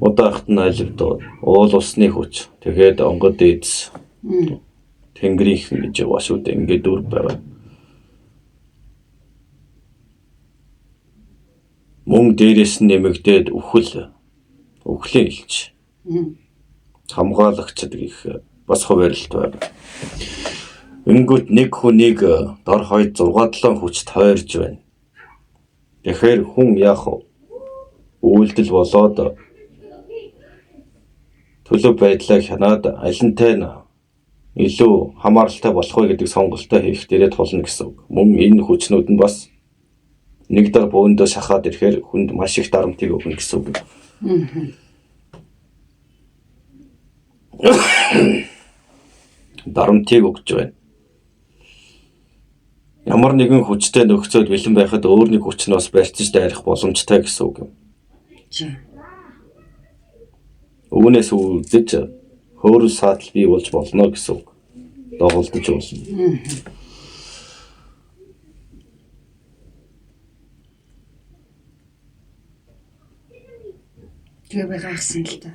удаахт нь аливд уул усны хүч, тэгээд онгод эз тэнгэрийнхэн гэж байгаа шүү дээ. Ингээд дөрв байгаа. Мөн дээрээс нь нэмэгдээд үхэл, үхлийн элч, хамгаалагчд гэх бас хуваарилт байна. Ингүүт нэг хүнийг дор хойд 6-7 хүч тойрж байна. Тэгэхээр хүн яах вэ? Үйлдэл болоод төлөв байдлаа хянаад алинтай нь илүү хамааралтай болох вэ гэдэг сонголтоо хийх дээрээ тулна гэсэн үг. Мөн энэ хүчнүүд нь бас нэг дор бөөндөө шахаад ирэхээр хүнд маш их дарамтыг өгнө гэсэн үг. Дарамтыг өгч байна. Ямар нэгэн хүчтэй нөхцөлд бэлэн байхад өөр нэг хүч нь бас барьцаж дайрах боломжтой гэсэн үг юм. Үүнээс үүдэж хөөрөл саатал бий болж болно гэсэн үг. доголдож болно. Тэгээ би гайхсан л та.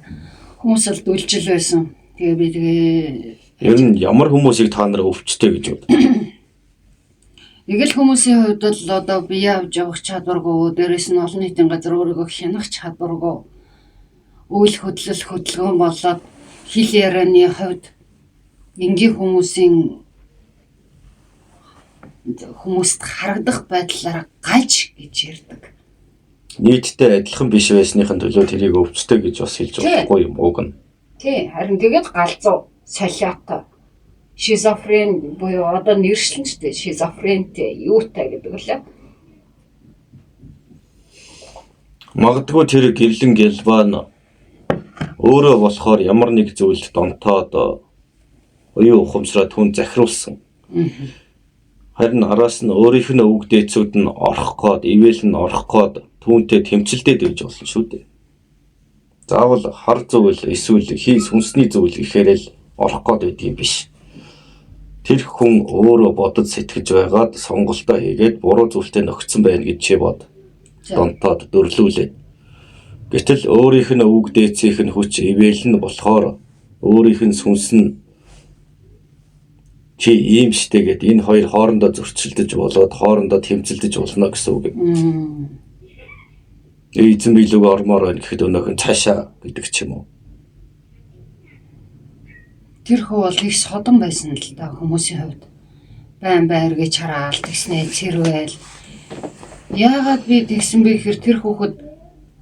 Хүмүүс л дүлжил байсан. Тэгээ би тэгээ Ер нь ямар хүмүүсийг та нар өвчтэй гэж бод? Эгэл хүмүүсийн хувьд бол одоо бие авч явах чадваргүй, дээрэс нь олон нийтийн газар өөрийгөө хянах чадваргүй, үйл хөдлөл хөдөлгөөн болоод хэл ярианы хувьд энгийн хүмүүсийн хүмүүст харагдах байдлаараа гаж гэж ярьдаг. Нийтдээ адилхан биш байсныхын төлөө тэрийг өвчтэй гэж бас хэлж болохгүй юм уг нь. Тий, харин тэгээд галзуу, солиотой, шизофрен буюу одоо нэршлэн ч дээ шизофрентэй, юутай гэдэг лээ. Магадгүй тэр гэрлэн гялбаа нь өөрөө болохоор ямар нэг зүйлд донтоод оюун ухамсараа түн захируулсан. Харин араас нь өөрийнх нь өвөг дээдсүүд нь орох гээд, ивэл нь орох гээд түүнтэй тэмцэлдээд байж болно шүү дээ. Заавал хар зүйл эсвэл хий сүнсний зүйл гэхээр л орох гээд байдаг юм биш. Тэр хүн өөрөө бодож сэтгэж байгаад сонголтоо хийгээд буруу зүйлтэй нөхцөн байна гэж чи бод. Донтоод дөрлүүлээд. Гэтэл өөрийнх нь өвөг дээдсийнх нь хүч ивэл нь болохоор өөрийнх нь сүнс нь чи ийм штэ гэд энэ хоёр хоорондоо зөрчилдөж болоод хоорондоо тэмцэлдэж болно гэсэн үг. Эзэн билүүг ормоор байна гэхэд өнөөх нь цаашаа гэдэг ч юм уу. Тэр хүү бол их содон байсан л да хүмүүсийн хувьд. Байн байр гэж хараал тэгснээ цэрвэл. Яагаад би тэгсэн бэ гэхээр тэр хүүхэд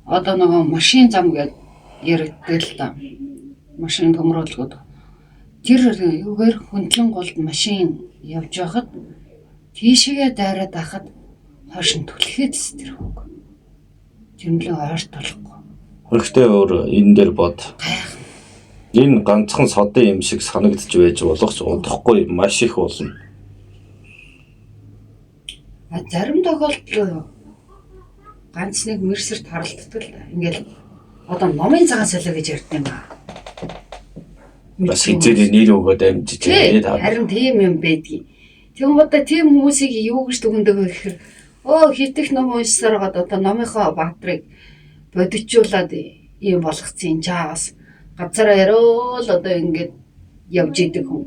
одоо нөгөө машин зам гэд яригддаг л да. Машин төмрөөлгүүд. Тэр юугаар хөндлөн голд машин явж байхад тийшээгээ дайраад ахад хойш нь түлхээдс тэр хүүг. Тэрнлээ ойр толохгүй. Хөрхтэй өөр энэ дээр бод. Энэ ганцхан содон юм шиг санагдаж байж болох ч удахгүй маш их болно. А зарим тохиолдолд ганц нэг мэрсэрт харалддаг л да. Ингээл одоо номын цагаан солио гэж ярьд юм аа. Бас хизээний нэр өгөөд амжиж Тий, та. харин тийм юм байдгийг. Тэгм одоо тийм хүмүүсийг юу гэж дүгндэг вэ гэхээр өө хитэх ном уншсаар гад одоо номынхоо баатрыг бодитжуулаад ийм болгоцсон чаа бас газараа яриул одоо ингээд явж идэг хүн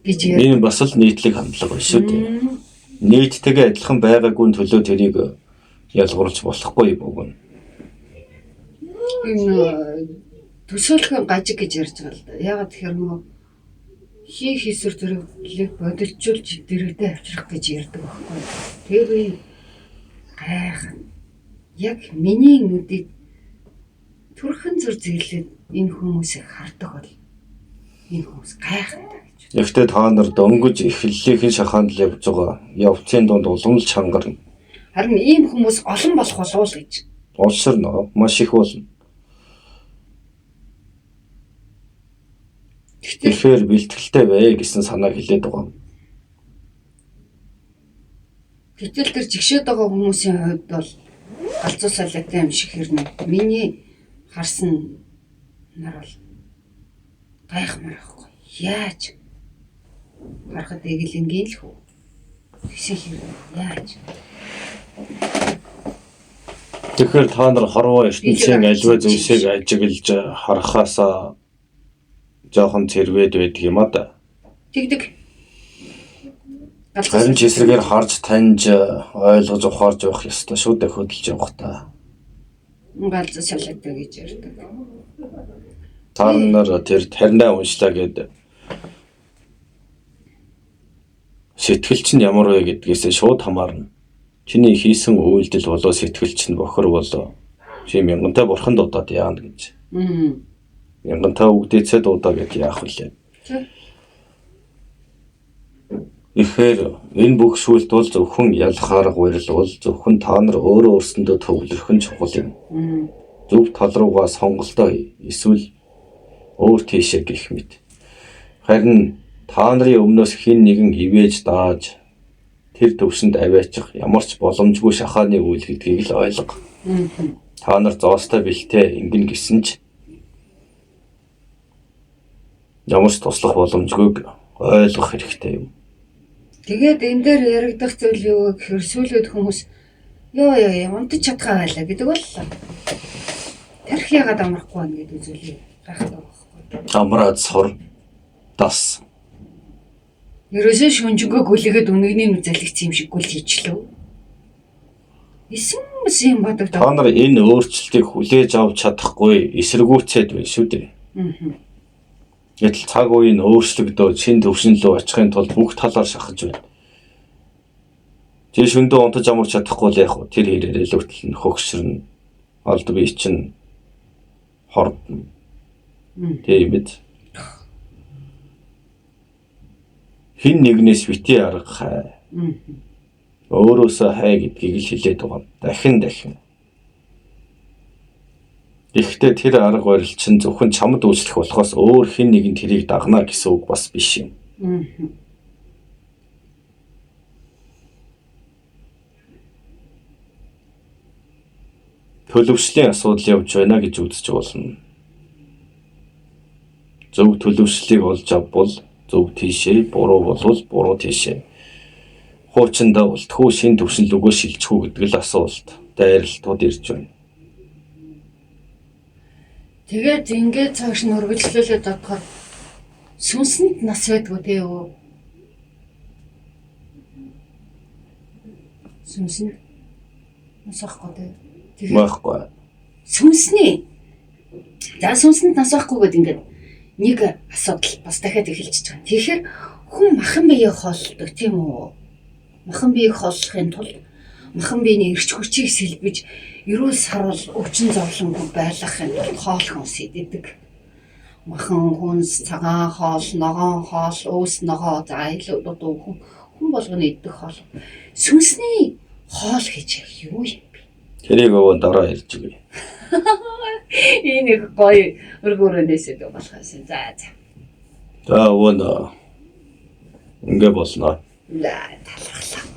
гэж ярь. Энэ бас л нийтлэг хандлага биш үү дээ. Нийттэйгээ адилхан байгаагүй төлөө тэрийг ялгуурлаж болохгүй юм уг нь. Энэ төсөөлөхөн гажиг гэж ярьж байгаа л да. Ягаад тэгэхээр нөгөө хий хийсвэр зэрэглийг бодилжуулж дэрэгдээ авчрах гэж ярьдаг байхгүй. Тэр үе гайхан. Яг миний нүдийг төрхөн зүр зэрлээд энэ хүмүүсийг хардаг бол энэ хүмүүс гайхантай гэж. Гэхдээ та нар дөнгөж эхлэлийнхэн шахаанд л явж байгаа. Явцын дунд улам л чангарна. Харин ийм хүмүүс олон болох болов уу гэж. Улширна, маш их болно. Гэтэл Тэгэхээр бэлтгэлтэй бай гэсэн санааг хэлээд байгаа юм. Гэтэл тэр жигшээд байгаа хүмүүсийн хувьд бол галзуу солиотой юм шиг хэрнэ. Миний харсан нар бол гайхмаар байхгүй. Яаж харахад эгэлэнгийн л хүү. Тэгсэн хэрэг яаж? Тэгэхээр та нар хорвоо ертөнцийн аливаа зүйлсийг ажиглаж харахаасаа жоохон цэрвэд байдаг юм а да. Тэгдэг. Харин ч эсрэгээр харж таньж ойлгож ухаарж явах ёстой шүү дээ хөдөлж явах та. Галзуу солиотой гэж ярьдаг. Та нар тэр таринаа уншлаа гэд сэтгэл чинь ямар вэ гэдгээсээ шууд хамаарна. Чиний хийсэн үйлдэл болоо сэтгэл чинь бохор болоо. Чи мянгантай бурхан дуудаад яана гэж. Мянгантай үгдээцээ дуудаа гэд яах вүлээ. Тэгэхээр энэ бүх сүлд бол зөвхөн ялах арга барил бол зөвхөн та нар өөрөө өөрсөндөө төвлөрөх нь чухал юм. Зөв тал руугаа сонголтоо эсвэл өөр тийшээ гэх мэт. Харин та нарын өмнөөс хэн нэгэн ивэж дааж тэр төвшөнд аваачих ямар ч боломжгүй шахааны үйл гэдгийг л ойлго. Та нар зоостой бэлтээ ингэн гисэн ч Ямар ч туслах боломжгүйг ойлгох хэрэгтэй юм. Тэгээд энэ дээр яригдах зүйл юу гэхээр сүүлүүд хүмүүс ёо ёо ёо унтаж чадхаа байлаа гэдэг бол тарих яагаад амрахгүй байна гэдэг зүйлийг гайхаад байгаа байхгүй. Амраад сур дас. Ерөөсөө шүнжэнгөө гүлийгээд үнэгний нү залгицсан юм шиг гүл хийчлөө. Эсэн мэс юм бодогдоо. Та нар энэ өөрчлөлтийг хүлээж авч чадахгүй эсэргүүцээд байна шүү дээ. Гэтэл цаг үе нь өөрчлөгдөө шин төвшин лөө очихын тулд бүх талаар шахаж байна. Чи шөндөө унтаж амарч чадахгүй л яах вэ? Тэр хэрээр элүүтэл нь хөгшөрнө. Алд бие чинь хордно. Тийм биз? Хин нэгнээс битгий арга хай. Өөрөөсөө хай гэдгийг л хэлээд байгаа юм. Дахин дахин. Гэхдээ тэр арга барил чинь зөвхөн чамд үйлчлэх болохоос өөр хэн нэгэн тэрийг дагна гэсэн үг бас биш юм. Төлөвшлийн асуудал явж байна гэж үзэж болно. Зөв төлөвшлийг олж авбал зөв тийшээ, буруу болвол буруу тийшээ. Хуучиндаа болтгүй шин төвшин лүгөө шилжих үү гэдэг л асуулт дайралтууд ирж байна. Тэгээд ингээд цааш нь үргэлжлүүлээд бодохоор сүнсэнд нас байдгүй те юу? Сүнсэнд нас байхгүй те. Тэгэхээр Байхгүй. сүнсний за сүнсэнд нас байхгүй гэдэг ингээд нэг асуудал бас дахиад эхэлчихэж байгаа. Тэгэхээр хүн махан биеэ хооллодог тийм үү? Махан биеийг хооллохын тулд махан биений эрч хүчийг сэлбэж эрүүл сарвал өвчин зовлонгүй байлгахын тулд хоол хүнс иддэг. Махан хүнс, цагаан хоол, ногоон хоол, өөс ногоо, за илүү дутуу хүн хүн болгоно идэх хоол. Сүнсний хоол гэж юу юм бэ? Тэрийг өвөн дараа ярьж өгье. Энэ их гоё өргөөрөөс өгөх болохоос. За за. За өвөн ингээ болно. За талхлаа.